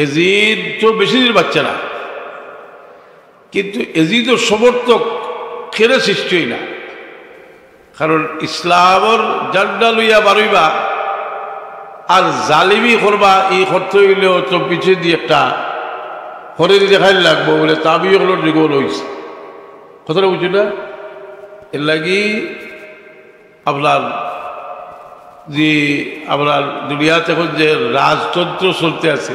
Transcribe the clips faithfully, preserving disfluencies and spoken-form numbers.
এজিদ তো বেশি দিন বাঁচছে না, কিন্তু এজিদর সমর্থক কেনে সৃষ্টি অয় না? কারণ ইসলামর ঝান্ডা লইয়া বারইবা আর জালিমি করবা, ই করতে অইলে তো পিছেদি একটা হরেন দেখাইল লাগবো বলে তাবি অকলর যুগল অইছে। কথাটা বুঝছো না? এর লাগি আপনার যে, আপনার দুনিয়াত এখন যে রাজতন্ত্র চলতে আছে,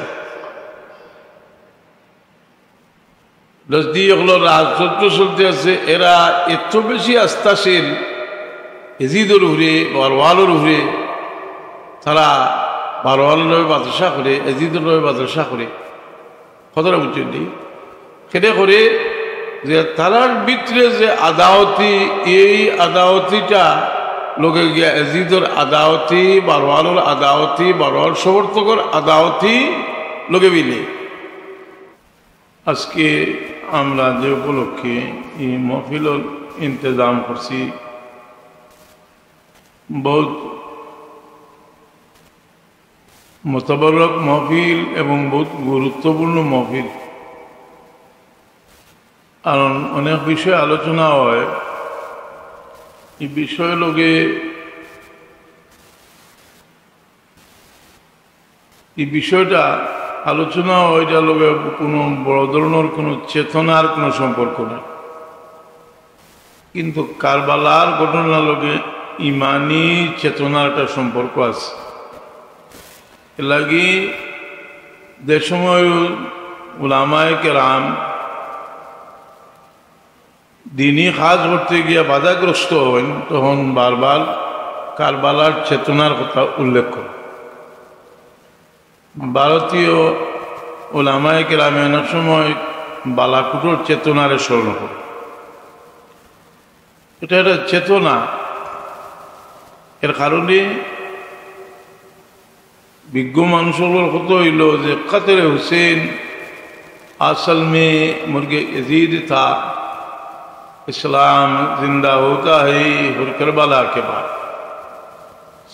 নজদি অকলর রাজতন্ত্র চলতে আছে, এরা এত বেশি আস্থাশীল এজিদর উপরে, মারওয়ানর উপরে। তারা মারওয়ানর নামে মাদ্রাসা করে, এজিদর নামে মাদ্রাসা করে। কথাটা বুঝছইন নি? কেনে করে যে তারার ভিতরে যে আদাওয়াতি, এই আদাওয়াতিটা লগে গিয়া এজিদর আদাওয়াতি, মারওয়ানর আদাওয়াতি, মারওয়ান সমর্থকর আদাওয়াতি লগে মিলে। আজকে আমরা যে উপলক্ষে এই মহফিলর ইন্তেজাম করছি, বহুত মোতাবারক মহফিল এবং বহুত গুরুত্বপূর্ণ মহফিল। কারণ অনেক বিষয়ে আলোচনা হয়, এই বিষয় লগে, এই বিষয়টা আলোচনা হয়, এটার লগে কোনো বড় ধরনের কোনো চেতনার কোনো সম্পর্ক নেই, কিন্তু কারবালার ঘটনার লগে ইমানি চেতনার একটা সম্পর্ক আছে। এর লাগি যে সময় উলামায়ে কেরাম দিনি কাজ করতে গিয়া বাধাগ্রস্ত হইন, তখন বারবার কারবালার চেতনার কথা উল্লেখ করে। ভারতীয় উলামায়ে কেরামে অনেক সময় বালাকোটর চেতনারে স্মরণ করে। এটা একটা চেতনা। এর কারণে বিজ্ঞ মানুষগুলোর কথা হইল যে কাতলে হুসেন আসল মে মুর্গে এজিদ থা, ইসলাম জিন্দা হোতা হে হর কারবালা কে বাদ।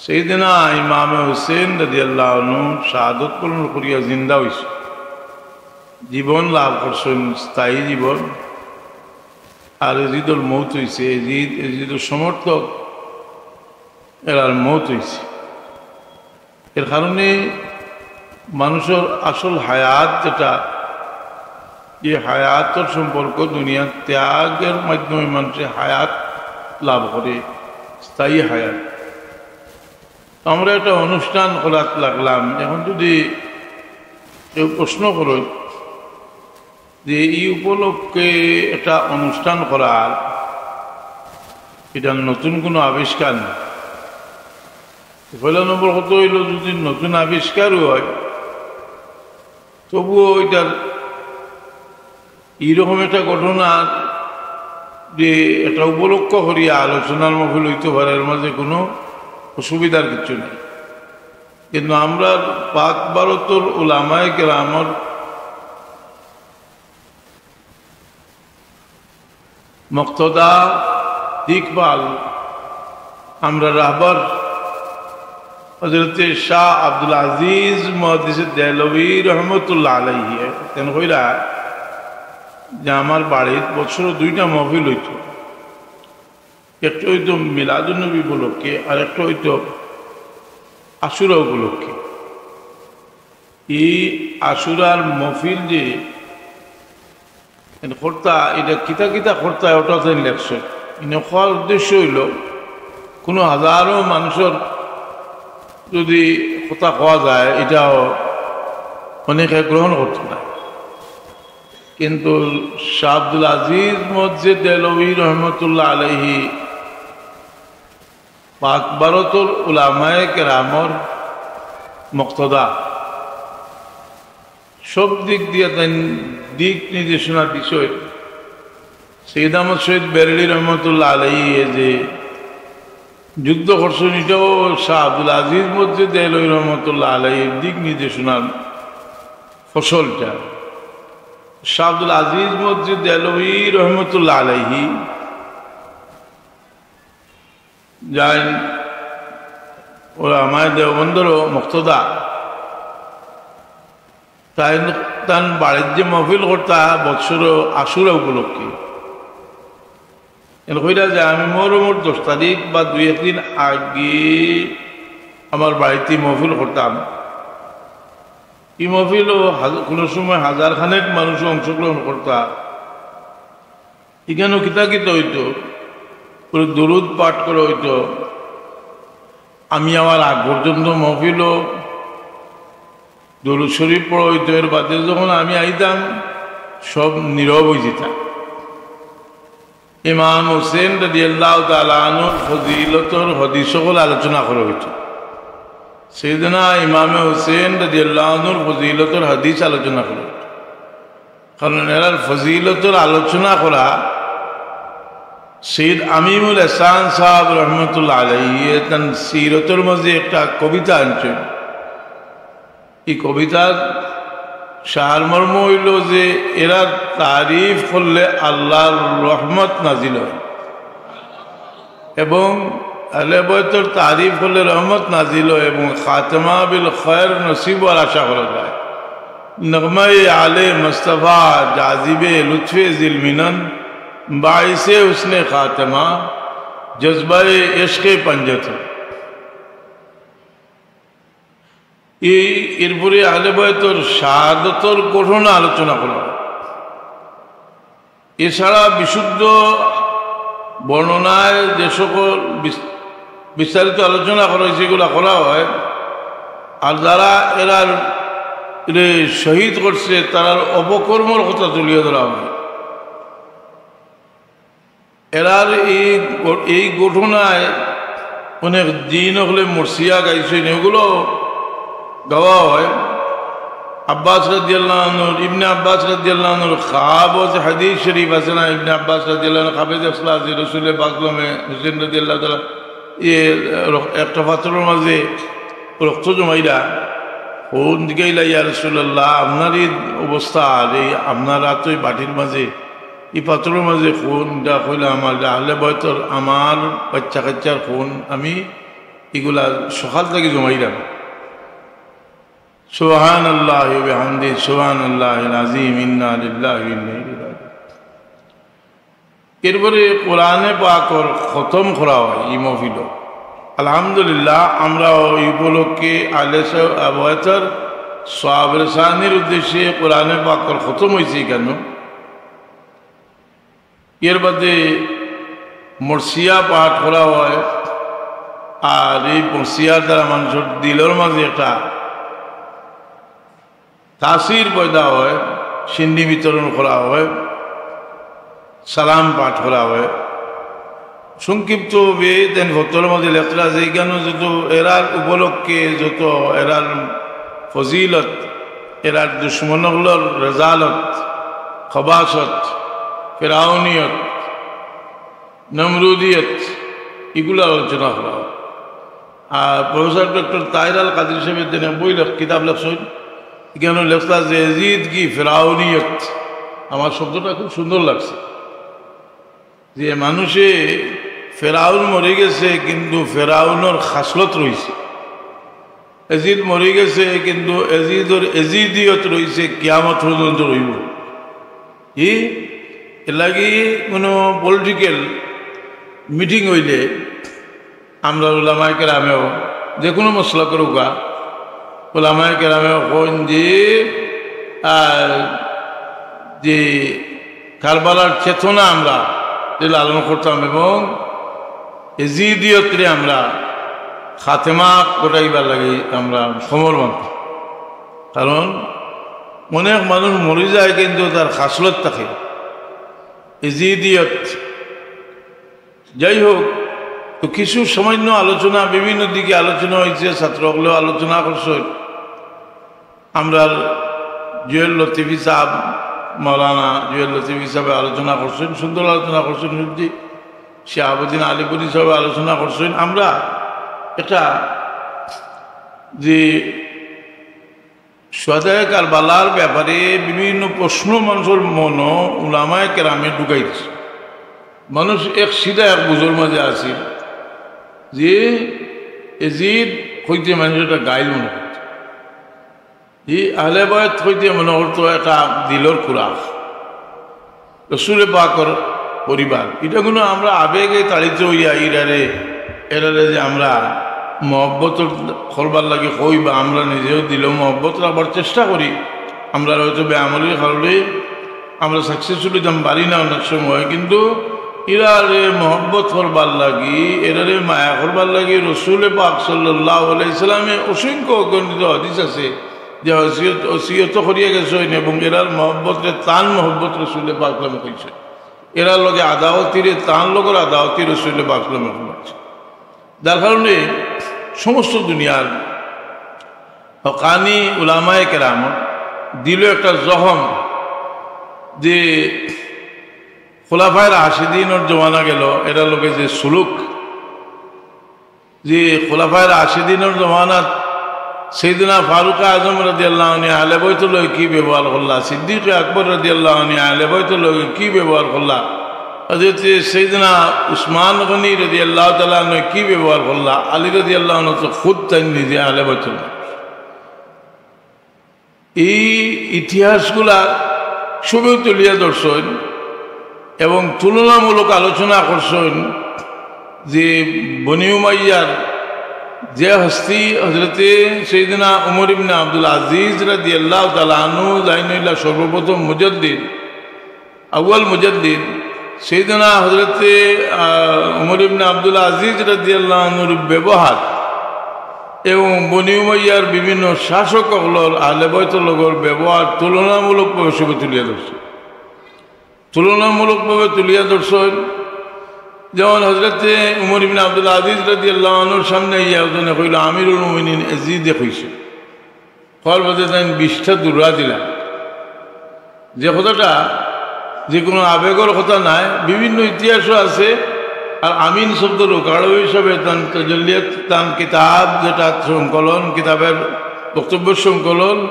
সেইদিনা ইমামে হুসেন রাদিয়াল্লাহু আনহু শাহাদত বরণ করিয়া জিন্দা হইছে, জীবন লাভ করছেন, স্থায়ী জীবন। আর এজিদর মৌত হইছে, এজিদ, এজিদর সমর্থক, এরার মৌত হইছে। এর কারণে মানুষের আসল হায়াত যেটা, এই হায়াতর সম্পর্ক দুনিয়ার ত্যাগের মাধ্যমে মানুষে হায়াত লাভ করে, স্থায়ী হায়াত। তো আমরা একটা অনুষ্ঠান করাত লাগলাম। এখন যদি কেউ প্রশ্ন করে যে এই উপলক্ষে একটা অনুষ্ঠান করার, এটা নতুন কোনো আবিষ্কার না। পয়লা নম্বর কথা হইল, যদি নতুন আবিষ্কারও হয়, তবুও এটার এইরকম একটা ঘটনা যে এটা উপলক্ষ করিয়া আলোচনার মহফিল হইতে পারে, এর মাঝে কোনো অসুবিধার কিছু নেই। কিন্তু আমরা পাক ভারতর উলামায়ে কেরামর মুক্তদা, দিকপাল, আমরা রাহবার হযরতে শাহ আব্দুল আজিজ মুহাদ্দিস দেহলভী রহমতুল্লাহ আলাইহি তেন কইরা যে আমার বাড়িত বছরো দুইটা মহফিল হইতো, একটা হইতো মিলাদুন্নবী উপলক্ষে আর একটা হইতো আশুরা উপলক্ষে। এই আশুরার মহফিল যে এন কর্তা, এটা কিতা কিতা কর্তা, ওটা তো লেখছে। এনে কওয়ার উদ্দেশ্য হইল, কোনো হাজারো মানুষের যদি কথা কওয়া যায়, এটাও অনেকে গ্রহণ করতো না। কিন্তু শাহ আব্দুল আজিজ মুহাদ্দিস দেহলভী রহমতুল্লাহ আলাইহি পাক ভারতর উলামায়ে কেরামর মুক্তদা, সব দিক দিয়া তাইন দিক নির্দেশনা দিছইন। সৈয়দ আহমদ শহীদ বেরেলী রহমতুল্লাহ আলাইহি যে যুদ্ধ করছইন, এটাও শাহ আব্দুল আজিজ মুহাদ্দিস দেহলভী রহমতুল্লাহ আলাইহির দিক নির্দেশনার ফসলটা। শাহ আব্দুল আজিজ মুহাদ্দিস দেহলভী রহমতুল্লাহ আলাইহি যাইন উলামায়ে দেওবন্দরও মুক্তদা। তাইন তান বাড়িত যে মহফিল করতা বৎসর আশুরা উপলক্ষে, এন কইরা যে আমি মহরমর দশ তারিখ বা দুই একদিন আগে আমার বাড়িত মহফিল করতাম। ই মহফিলও হাজ-, কোনো সময় হাজার খানেক মানুষ অংশগ্রহণ করতা। ইখানো কিতা কিতা অইতো, পুরো দুরুদ পাঠ করা অইতো। আমি আমার আগ পর্যন্ত মহফিলও দুরুদ শরীফ পড়া অইতো। এর বাদে যখন আমি আইতাম, সব নীরব অই যেতা। ইমাম হুসেন রাদিয়াল্লাহু তাআলা আনহুর ফজিলতর হাদিস সকল আলোচনা করা অইতো। সাইয়েদনা ইমামে হুসেন রাদিয়াল্লাহু আনহুর ফজিলতর হাদিস আলোচনা করা অইতো। কারণ এরার ফজিলতর আলোচনা করা সৈয়দ আমিমুল এহসান সাহেব রহমতুল্লাহ আলাইহি তান সিরতর মাঝে একটা কবিতা আনছইন। ই কবিতার সারমর্ম অইলো যে এরার তারিফ করলে আল্লাহর রহমত নাজিল অয়, এবং আহলে বয়তর তারিফ করলে রহমত নাজিল অয় এবং খাতেমা বিল খয়ের নসিব অওয়ার আশা করা যায়। নগমায়ে আলে মুস্তফা জাজিবে লুৎফে জিলমিনন, বাইসে হুসনে খাতেমা, জজবায়ে ইশকে পঞ্জতন। এই, এরপরে আহলে বয়তর শাহাদতর ঘটনা আলোচনা করা অয়। এছাড়া বিশুদ্ধ বর্ণনায় যে সকল বিস-, বিস্তারিত আলোচনা করা অয়, সেগুলা করা অয়। আর যারা এরার, এরে শহীদ করছে, তারার অপকর্মর কথা তুলিয়া ধরা অয়। এরার এই ঘ-, এই ঘটনায় অনেক জিন অকলে মরসিয়া গাইছইন, এগুলো গাওয়া অয়। আব্বাস রাদিয়াল্লাহু আনহুর, ইবনে আব্বাস রাদিয়াল্লাহু আনহুর খাব আছে, হাদিস শরীফ আছে না, ইবনে আব্বাস রাদিয়াল্লাহু আনহু খাবে দেখছলা যে রসুলে পাক লমে হুসেন রাদিয়াল্লাহু তাআলা, ইয়ে, রক-, একটা পাথরর মাঝে রক্ত জমাইরা, কোন দিকে ইলা, ইয়া রাসূলুল্লাহ, আপনার এই অবস্থা, আর এই আপনার হাত ওই বাটির মাঝে ই পাথরর মাঝে খুন, ইটা কইলা আমার, ইটা আহলে বয়তর আমার বাইচ্চা কাইচ্চার খুন, আমি ইগুলা সকাল থাকি জমাইরাম। সুবহানাল্লাহি ওয়া বিহামদিহি, সুবহানাল্লাহিল আযীম, ইন্না লিল্লাহি ওয়া ইন্না ইলাইহি রাজিউন। এরপরে কোরআনে পাকর খতম করা অয় ই মহফিলো। আলহামদুলিল্লাহ, আমরা ই উপলক্ষে আহলে বয়তর সওয়াব রেসানির উদ্দেশ্যে কোরআনে পাকর খতম অইছে কেন। এর বাদে মরসিয়া পাঠ করা অয়, আর এই মরসিয়ার দ্বারা মানুষর দিলর মাঝে একটা তাসির পয়দা অয়, সিন্নি বিতরণ করা অয়, সালাম পাঠ করা অয়। সংক্ষিপ্তভাবে তাইন ফতোয়ার মাঝে লেখরা যে ইখানো যত এরার উপলক্ষে যত এরার ফজিলত, এরার দুশমন অকলর রেজালত, খবাসত, ফেরাউনিয়ত, নমরুদিয়ত, ইগুলা আলোচনা করা অয়। আর প্রফেসর ডক্টর তাহির আল কাদির সাহেব তাইন বই লেখ-, কিতাব লেখছইন, ইখানো লেখলা যে এজিদ কি ফেরাউনিয়ত। আমার শব্দটা খুব সুন্দর লাগছে, যে মানুষে, ফেরাউন মরি গেছে কিন্তু ফেরাউনর খাসলত রইছে। এজিদ মরি গেছে কিন্তু এজিদর এজিদিয়ত রইছে, কিয়ামত পর্যন্ত রইবো। ই এরলাগি কোনো পলিটিক্যাল মিটিং অইলে আমরা উলামায়ে কেরামেও, যে কোনো মসলকর অউক্কা, উলামায়ে কেরামেও কইন যে, আহ, যে কারবালার চেতনা আমরা যে লালন করতাম এবং এজিদিয়তরে আমরা খাতেমা ঘটাইবার লাগি আমরা সমর মানতাম। কারণ অনেক মানুষ মরি যায় কিন্তু তার খাসলত থাকে এজিদিয়ত। যাই হোক, তো কিছু সামান্য আলোচনা, বিভিন্ন দিকে আলোচনা অইছে, ছাত্র অকলেও আলোচনা করছইন। আমরার জুয়েল লতিফি সাহেব, মাওলানা জুয়েল লতিফি সাহেব আলোচনা করছইন, সুন্দর আলোচনা করছইন। সত্যি শিহাবুদ্দিন আলিপুরি সাহেব আলোচনা করছইন। আমরা একটা যে শুহাদায়ে কারবালার ব্যাপারে বিভিন্ন প্রশ্ন মানুষর মনো উলামায়ে কেরামে ঢুকাই দিছে। মানুষ এক সিধা এক বুঝর মাঝে আছিল যে এজিদ কইতে মানুষ একটা গাইল মনো করত। জি, আহলে বায়ত কইতে মনে করতো একটা দিলর খুরাক, রসুলে পাকর পরিবার। ইটা কুনু আমরা আবেগে তাড়িত অইয়া ইরারে, এরারে যে আমরা মহব্বত করবার লাগি কই বা আমরা নিজেও দিলো মহব্বত রাখবার চেষ্টা করি, আমরা হয়তো বেআমলির কারণে আমরা সাকসেসফুল অইতাম পারি না অনেক সময়, কিন্তু ইরারে মহব্বত করবার লাগি, এরারে মায়া করবার লাগি রসুলে পাক সাল্লাল্লাহু আলাইহি সাল্লামে অসংখ্য অগণিত হাদিস আছে যে ওসিয়ত, ওসিয়ত করিয়া গেছইন এবং এরার মহব্বতরে তান মহব্বত রসুলে পাক সাল্লামে কইছে, এরার লগে আদাওতিরে তান লগর আদাওতি রসুলে পাক সাল্লামে কইছে। যার কারণে সমস্ত দুনিয়ার হকানি উলামায়ে কেরাম দিলো একটা জখম যে খোলাফায়ে রাশিদিনর জমানা গেল, এরার লগে যে সুলুক, যে খোলাফায়ে রাশিদিনর জমানাত সাইয়েদনা ফারুক আজম রাদিয়াল্লাহু আনহু আহলে বাইতর লগে কি ব্যবহার করলা, সিদ্দিক আকবর রাদিয়াল্লাহু আনহু আহলে বাইতর লগে কি ব্যবহার করলা, হযরত সাইয়েদনা উসমান গনি রাদিয়াল্লাহু তাআলা আনহু কি ব্যবহার করলা, আলী রাদিয়াল্লাহু আনহু তো খুদ তাইন নিজে আহলে বাইতর লগে। এই ইতিহাসগুলা সবেউ তুলিয়া ধরছইন এবং তুলনামূলক আলোচনা করছইন যে বনি উমাইয়ার যে হস্তি হযরতে সাইয়েদনা উমর ইবনে আব্দুল আজিজ রাদিয়াল্লাহু তাআলা আনহু যাইন অইলা সর্বপ্রথম মুজাদ্দিদ, আউয়াল মুজাদ্দিদ, সাইয়েদনা হযরতে, আহ, উমর ইবনে আব্দুল আজিজ রাদিয়াল্লাহু আনহুর ব্যবহার এবং বনি উমাইয়ার বিভিন্ন শাসক অকলর আহলে বাইতর লগর ব্যবহার তুলনামূলকভাবে সবে তুলিয়া ধরছইন। তুলনামূলকভাবে তুলিয়া ধরছইন, যেমন হযরতে উমর ইবনে আব্দুল আজিজ রাদিয়াল্লাহু আনহুর সামনে আইয়া একজনে কইল, "আমিরুল মুমিনিন এজিদে কইছে।" কওয়ার বাদে তাইন বিশটা দুররা দিলা। যে কথাটা যে কোনো আবেগর কথা নায়, বিভিন্ন ইতিহাসও আছে। আর আমিন শব্দ লোক আরবি হিসাবে তান তজল্লিয়াত, তান কিতাব যেটা সংকলন, কিতাবের বক্তব্য সংকলন,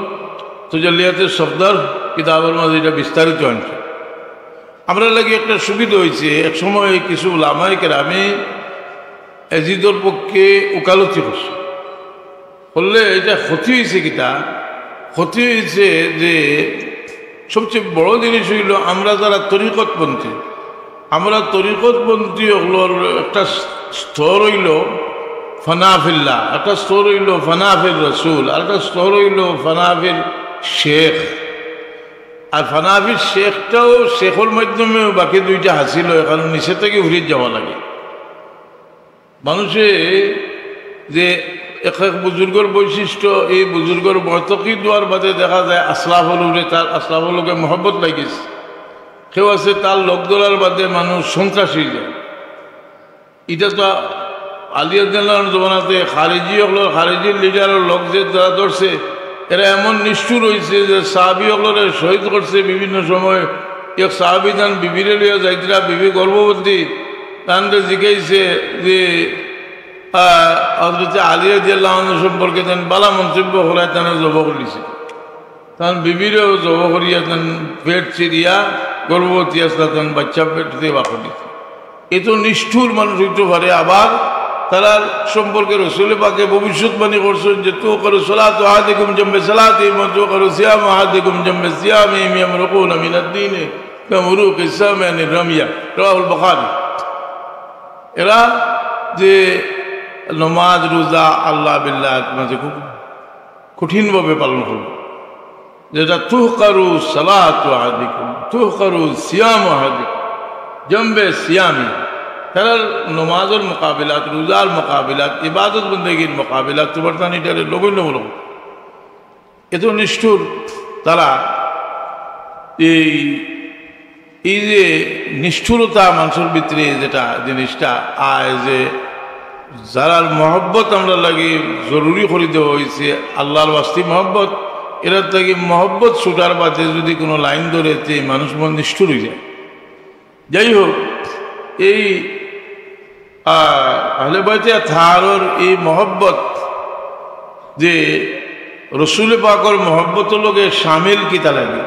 তজল্লিয়াতে সফদর কিতাবের মাঝে এটা বিস্তারিত আনছে। আমরার লাগি একটা সুবিধা অইছে, এক সময় কিছু উলামায়ে কেরামে এজিদর পক্ষে উকালতি করছে। করলে এটা ক্ষতি অইছে কিতা? ক্ষতি অইছে যে সবচেয়ে বড় জিনিস অইল, আমরা যারা তরিকতপন্থী, আমরা তরিকতপন্থী অকলর একটা স্তর অইল ফানা ফিল্লাহ, একটা স্তর অইল ফানা ফির রসুল, আর একটা স্তর অইল ফানা ফির শেখ। আর ফানা ফির শেখটাও শেখর মাধ্যমে বাকি দুইটা হাসিল অয়, কারণ নিচে থাকি উঠিয়া যাওয়া লাগে। মানুষে যে এক এক বুজুর্গর বৈশিষ্ট্য, এই বুজুর্গর মতকি দেওয়ার বাদে দেখা যায় আসলাফ অকলরে, তার আসলাফ অকলরে মহব্বত লাগিছে। কেউ আছে তার লগ ধরার বাদে মানুষ সন্ত্রাসী অইযায়। ইটা তো আলী রাদিয়াল্লাহু আনহুর জমানাতে খারিজি অকলর, খারিজির লিডারর লগ যে যারা ধরছে, এরা এমন নিষ্ঠুর অইছে যে সাহাবী অকলরে শহীদ করছে বিভিন্ন সময়। এক সাহাবী তান বিবিরে লইয়া যাইতরা, বিবি গর্ভবতী, তানরে জিকাইছে যে, আহ, হযরতে আলী রাদিয়াল্লাহু আনহু সম্পর্কে তান বালা মন্তব্য করায় তানে জব করিলিছে। তান বিবিরেও জব করিয়া তান পেট চিরিয়া গর্ভবতী আসলা, তান বাচ্চা পেট থেকে বার করিলিছে। এত নিষ্ঠুর মানুষ অইতো পারে, আবার তারার সম্পর্কে রসুলে পাকে ভবিষ্যৎবাণী করছেন যে, "তুকারু সালাতু আহাদিকুম জম্বে সালাতিহিম ওয়া তুকারু সিয়ামু আহাদিকুম জম্বে সিয়ামিহিম ইয়ামরুকুনা মিনাদ দীনে কামুরুকিস সাহমি আনির রামিয়া।" রাওয়াহুল বুখারী। এরা যে নমাজ, রোজা, আল্লাহ বিল্লাহ মাঝে খুব কঠিনভাবে পালন করব, যেটা তুহকারু সালাতু আহাদিকুম, তুহকারু সিয়ামু আহাদিকুম, জম্বে সিয়ামি। তারার নমাজর মোকাবিলাত, রোজার মোকাবিলাত, ইবাদত বন্দেগীর মোকাবিলাত, তোমার তানি তারে লগে লগে লগে। এত নিষ্ঠুর তারা। এই, এই যে নিষ্ঠুরতা মানুষর ভিতরে যেটা জিনিসটা আয়, যে যারার মহব্বত আমরা লাগি জরুরি করি দেওয়া অইছে, আল্লাহর ওয়াস্তে মহব্বত, এরার থাকি মহব্বত ছুটার বাদে যদি কোনো লাইন ধরে, তে মানুষ মন নিষ্ঠুর অইযায়। যাই হোক, এই, আহ, আহলে বাইতে আতহারর এই মহব্বত যে রসুল পাকর মহব্বতর লগে শামিল কিতা লাগে?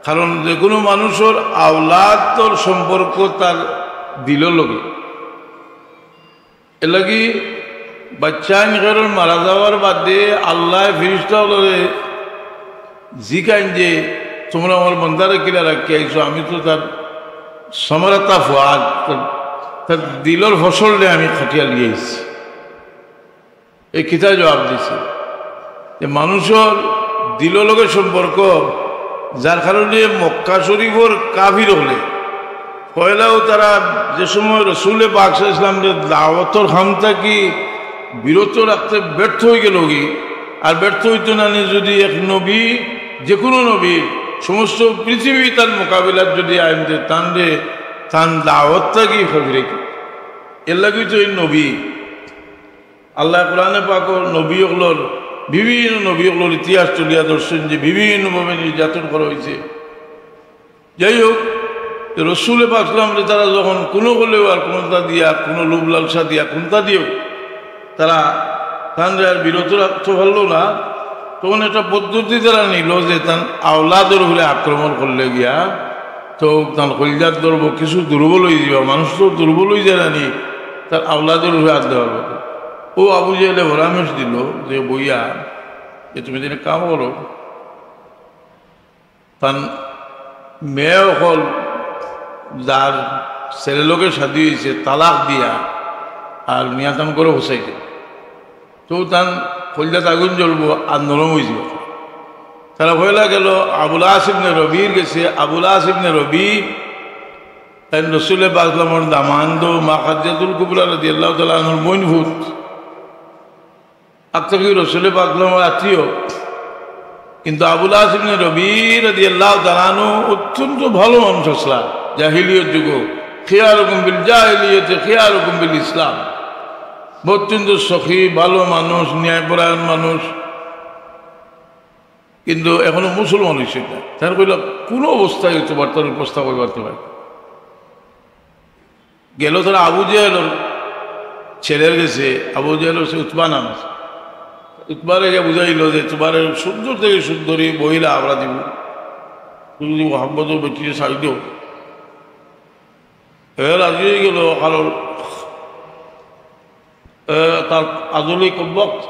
কারণ যে কোনো মানুষর আওলাদর সম্পর্ক তার দিলর লগে। এর লাগি বাচ্চা ইনকারর মারা যাওয়ার বাদে আল্লাহ ফিরিস্তা অকলরে জিকাইন যে, "তুমরা আমার বন্দারে কিলা রাখিয়া আইছো? আমি তো তার সমরাতা ফুয়াদ, তার, তার দিলর ফসলরে আমি কাটিয়া লইয়া আইছি।" এ কিতা জবাব দিছে যে মানুষর দিলর লগে সম্পর্ক, যার কারণে মক্কা শরীফর কাফির অকলে পয়লাউ তারা যে সময় রসুলে পাক সাল্লাল্লাহু আলাইহি ওয়াসাল্লামরে দাওয়াতর কাম থাকি বিরত রাখতে ব্যর্থ অইগেলগি, আর ব্যর্থ অইতো না নি যদি এক নবী, যে কোনো নবী, সমস্ত পৃথিবী তার মোকাবিলাত যদি আইন দে, তানরে, তান দাওয়াত থাকি ফিরে কি? এর লাগি তো এই নবী, আল্লাহ কোরআনে পাকর নবী অকলর, বিভিন্ন নবী অকলর ইতিহাস তুলিয়া ধরছেন যে বিভিন্নভাবে নির্যাতন করা হয়েছে। যাই হোক, রসুলে পাক সাল্লামরে তারা যখন কোনো বলেও আর কোনোটা দিয়া, কোনো লোভ লালসা দিয়া, কোনটা দিয়েও তারা তানরে আর বিরত রাখতে পারলো না, তখন একটা পদ্ধতি তারা নিল যে তান আওলাদর উপরে আক্রমণ করলে গিয়া তো তান কলিজার ধরবো, কিছু দুর্বল হয়ে যাবে, মানুষ তো দুর্বল হয়ে যায় না নি, তার আওলাদর উপরে হাত দেওয়ার মতো। ও আবু জেহেলে পরামর্শ দিল যে, "বইয়া, যে তুমি যেন কাম করো, তান মেয়ে অকল যার ছেলে লগে শাদী হয়েছে, তালাক দিয়া আর নিয়া তান করে বসাই দিল।" তো তান কলিজাত আগুন জ্বলবো আর নরম হয়ে যাবে। তারা পয়লা গেল আবুল আস ইবনে রবির গেছে। আবুল আস ইবনে রবি তাই রসুলে পাক সাল্লামর দামান্দ, মা খাদিজাতুল কুবরা রাদিয়াল্লাহু তাআলা আনহার বইন ফুত। আত্মীয়, রসুলে পাক সাল্লামর আত্মীয়। কিন্তু আবুল আস ইবনে রবি রাদিয়াল্লাহু তাআলা আনহু অত্যন্ত ভালো মানুষ আসলা জাহিলিয়ত যুগ। খিয়ারুকুম বিল জাহিলিয়তে খিয়ারুকুম বিল ইসলাম। অত্যন্ত সখী, ভালো মানুষ, ন্যায়পরায়ণ মানুষ। কিন্তু এখনো মুসলমান হয়েছে না। তার কইলা, "কোনো অবস্থায় হইতে পারতো না, প্রস্তাব হয়ে পারতে পারে।" গেল তারা আবু জেহেলর ছেলের গেছে, আবু জেহেলর সে উতবা নাম আছে। উতবারে গিয়া বুঝাইল যে, "তোমার সুন্দর থেকে সুন্দরী মহিলা আমরা দিব, তুমি যদি মোহাম্মদর বেটিরে ছাড়ি দেও।" এ রাজি হয়ে গেল, কারণ এ, তার আজলি কমবক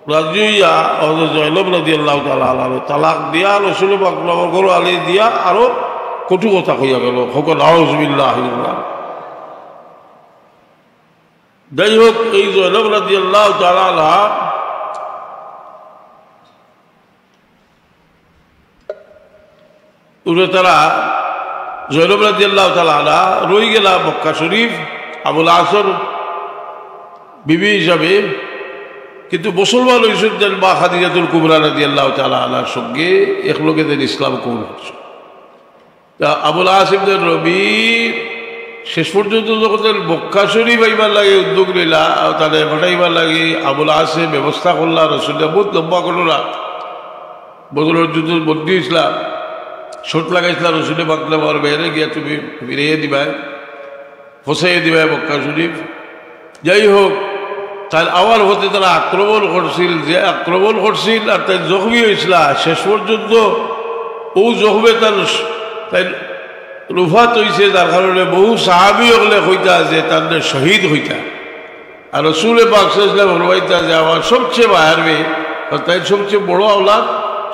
রাজি হইয়া হযরত জয়নব রাদিয়াল্লাহু তাআলা আনহারে তালাক দিয়া রসুল পাক নবর ঘর আলি দিয়া আরো কটু কথা কইয়া গেল। হক নাউজুবিল্লাহ। যাই হোক, এই জয়নব রাদিয়াল্লাহু তাআলা আনহা উঠে তারা জয়নব রাদিয়াল্লাহু তাআলা আনহা রই গেলা মক্কা শরীফ আবুল আসর বিবি হিসাবে, কিন্তু মুসলমান হইছেন তার মা খাদিজাতুল কুবরা রাদিয়াল্লাহু তাআলা আনহার সঙ্গে একলগে তারা ইসলাম কবুল করছে। তা আবুল আস ইবনে রবি শেষ পর্যন্ত যখন তারা মক্কা শরীফ আইবার লাগে উদ্যোগ নিলা, আর তারা পাঠাইবার লাগে আবুল আসে ব্যবস্থা করলা, রসুলটা বহুত লম্বা ঘটনা। বদরর যুদ্ধ বন্দী হইছিলা, শর্ত লাগাইছিলা রসুলে পাক আমার মেয়েরে গিয়া তুমি ফিরাইয়া দিবায়, ফসাইয়া দিবায় মক্কা শরীফ। যাই হোক, তার আবার হতে তারা আক্রমণ করছিল, যে আক্রমণ করছিল আর তাই জখমি হইছিলা, শেষ পর্যন্ত ও জখমে তার, তাই রুফাত হইছে, যার কারণে বহু সাহাবী হকলে কইতা যে তার শহীদ হইতা। আর রসুলে পাক সাল্লাল্লাহু আলাইহি ওয়াসাল্লাম ফরমাইতা যে আমার সবচেয়ে মায়ার মেয়ে, আর তাই সবচেয়ে বড় আওলাদ,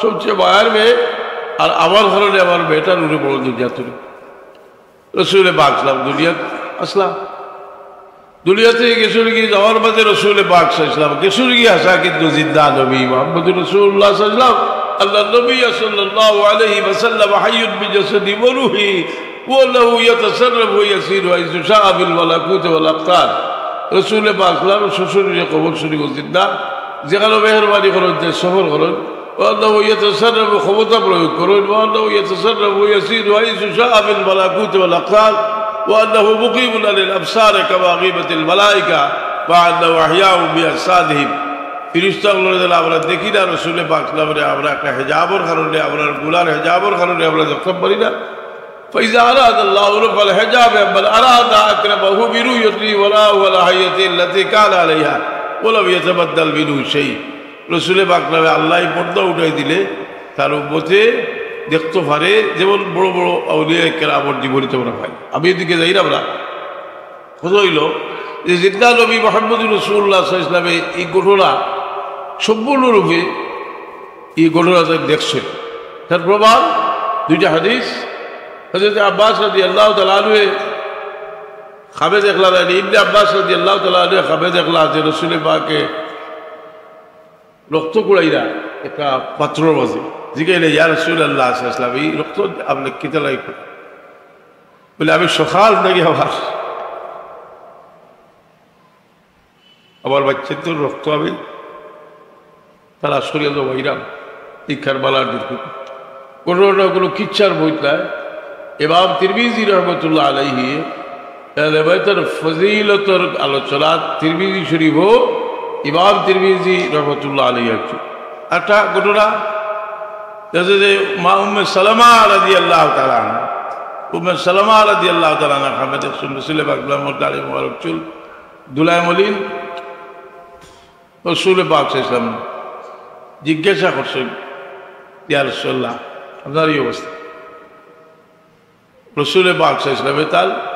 সবচেয়ে মায়ার মেয়ে, আর আমার কারণে আমার মেয়েটার উপরে বড় দুনিয়া তুলি। রসুলে পাক সাল্লাম দুনিয়াত আসলা, দুনিয়াতে গেছুরগি, যাওয়ার বাদে রসুলে পাক সাল্লাম গেছুরগি আসা, কিন্তু জিন্দা নবী মুহাম্মদুর রাসূলুল্লাহ সাল্লাল্লাহু আলাইহি ওয়াসাল্লাম। আন্নান নবী সাল্লাল্লাহু আলাইহি ওয়াসাল্লাম হাইয়ুন বিজাসাদি ওয়া রূহি। وأنه يتصرف ويسير حيث شاء في الملكوت والأقطار। রসুলে পাক সাল্লাল্লাহু আলাইহি ওয়াসাল্লাম শ্বশুর যে কবর শরীফ জিন্দা, যেখানে মেহেরবানি করেন, যে সফর করেন, وأنه يتصرف ক্ষমতা প্রয়োগ করেন, وأنه يتصرف ويسير حيث شاء في الملكوت والأقطار، وأنه مقيم على الأبصار كما أقيمت الملائكة، وأنه أحياء بأجسادهم। ফিরিস্তা অকলরে যেলা আমরা দেখি না, রসুলে পাক সাল্লাল্লাহু আলাইহি ওয়াসাল্লামরে আমরা একটা হেজাবর কারণে, আমরা গুনার হেজাবর কারণে আমরা দেখতাম পারি না। فإذا أراد الله رفع الحجاب عمن أراد أكرمه برؤيته ورآه على هيئته التي كان عليها ولم يتبدل منه شيء। রসুলে পাক নামে আল্লাহ এই পর্দা উঠাই দিলে তার উম্মতে দেখতে পারে, যেমন বড় বড় আউলিয়া কেরামর জীবনী তোমরা পাই। আমি এদিকে যাই না, আমরা কথা হইল যে জিন্দা নবী মোহাম্মদ রসুল্লাহ সাল্লাল্লাহু আলাইহি ওয়াসাল্লামে এই ঘটনা সম্পূর্ণরূপে এই ঘটনা তাইন দেখছইন। তার প্রমাণ দুইটা হাদিস। হযরত আব্বাস রাদিয়াল্লাহু তাআলা আনহু খাবে দেখলা, মানে ইবনে আব্বাস রাদিয়াল্লাহু তাআলা আনহু খাবে দেখলা যে রসুলে পাকে রক্ত কুড়াইরা একটা পাত্রর মাঝে। জিগাইলা, "ইয়া রাসূলুল্লাহ সাল্লাল্লাহু আলাইহি ওয়াসাল্লাম, এই রক্ত আপনে কিতা লাগি কুড়াইরা?" বলে, "আমি সকাল থাকি আমার, আমার বাইচ্চাইন্তর রক্ত আমি তালাশ করিয়া জমাইরাম এই কারবালার দিন।" ঘটনাটা কোনো কিচ্ছার বইত নায়। ইমাম তিরমিজি রহমতুল্লাহ আলাইহি আহলে বাইতর ফজিলতর আলোচনা তিরমিজি শরীফও ইমাম তিরমিজি রহমতুল্লাহ আলাইহি আছে। একটা ঘটনা, যে, যে মা উম্মে সালামা রাদিয়াল্লাহু তাআলা আনহা, উম্মে সালামা রাদিয়াল্লাহু তাআলা আনহা খাবে দেখছইন, রসুলে পাক সাল্লাল্লাহু আলাইহি ওয়াসাল্লাম, দাড়ি মোবারক, চুল ধুলায় মলিন। রসুলে পাক সাল্লাল্লাহু আলাইহি ওয়াসাল্লাম জিজ্ঞাসা করছইন, "ইয়া রাসূলুল্লাহ, আপনার এই অবস্থা?" রসুলে পাক সাল্লাল্লাহু আলাইহি ওয়াসাল্লামে তার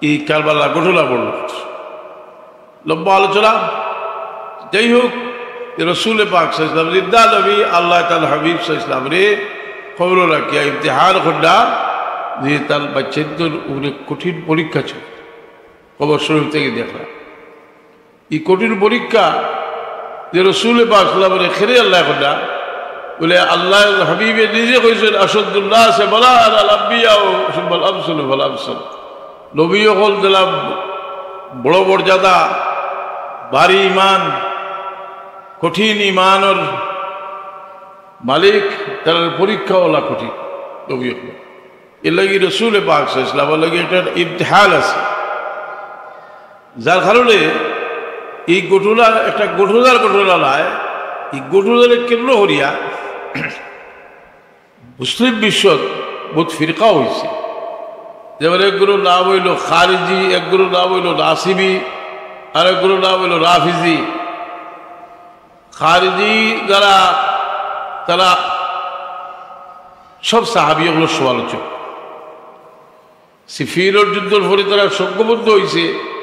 এই কারবালা ঘটনা বর্ণনা করছইন। লম্বা আলোচনা। যাই হোক, যে রসুলে পাক সাল্লাল্লাহু আলাইহি ওয়াসাল্লাম জিন্দা নবী, আল্লায় তান হাবিব সাল্লাল্লাহু আলাইহি ওয়াসাল্লামরে কবরো রাখিয়া ইমতিহান করলা যে তান বাইচ্চাইন্তর উপরে কঠিন পরীক্ষা চলে। কবর শরীফ থাকি দেখলা এই কঠিন পরীক্ষা যে রসুলে পাক সাল্লাল্লাহু আলাইহি ওয়াসাল্লামরে খেরে আল্লায় করলা। বলে, আল্লার হাবিবে নিজে কইছইন, "আশাদ্দুন নাসি বালাআন আল আম্বিয়া সুম্মাল আমসালু ফাল আমসাল।" নবী অকল যেলা বড় মর্যাদা, ভারী ইমান, কঠিন ইমানর মালিক, তারার পরীক্ষা অলা কঠিন। নবী অকল, এর লাগি রসুলে পাক সাল্লাল্লাহু আলাইহি ওয়াসাল্লামর লাগি একটা ইমতিহান আছে, যার কারণে এই ঘটনা একটা ঘটনার ঘটনা নায়। এই ঘটনারে কেন্দ্র করিয়া মুসলিম বিশ্বত বহুত ফিরকা অইছে। যেমন এক গ্রুপর নাম অইলো খারিজি, এক গ্রুপর নাম অইলো নাসিবি, আর এক গ্রুপর নাম অইলো রাফিজি। খারিজি যারা, তারা সব সাহাবী অকলর সমালোচক। সিফিনর যুদ্ধর পরে তারা সংঘবদ্ধ অইছে।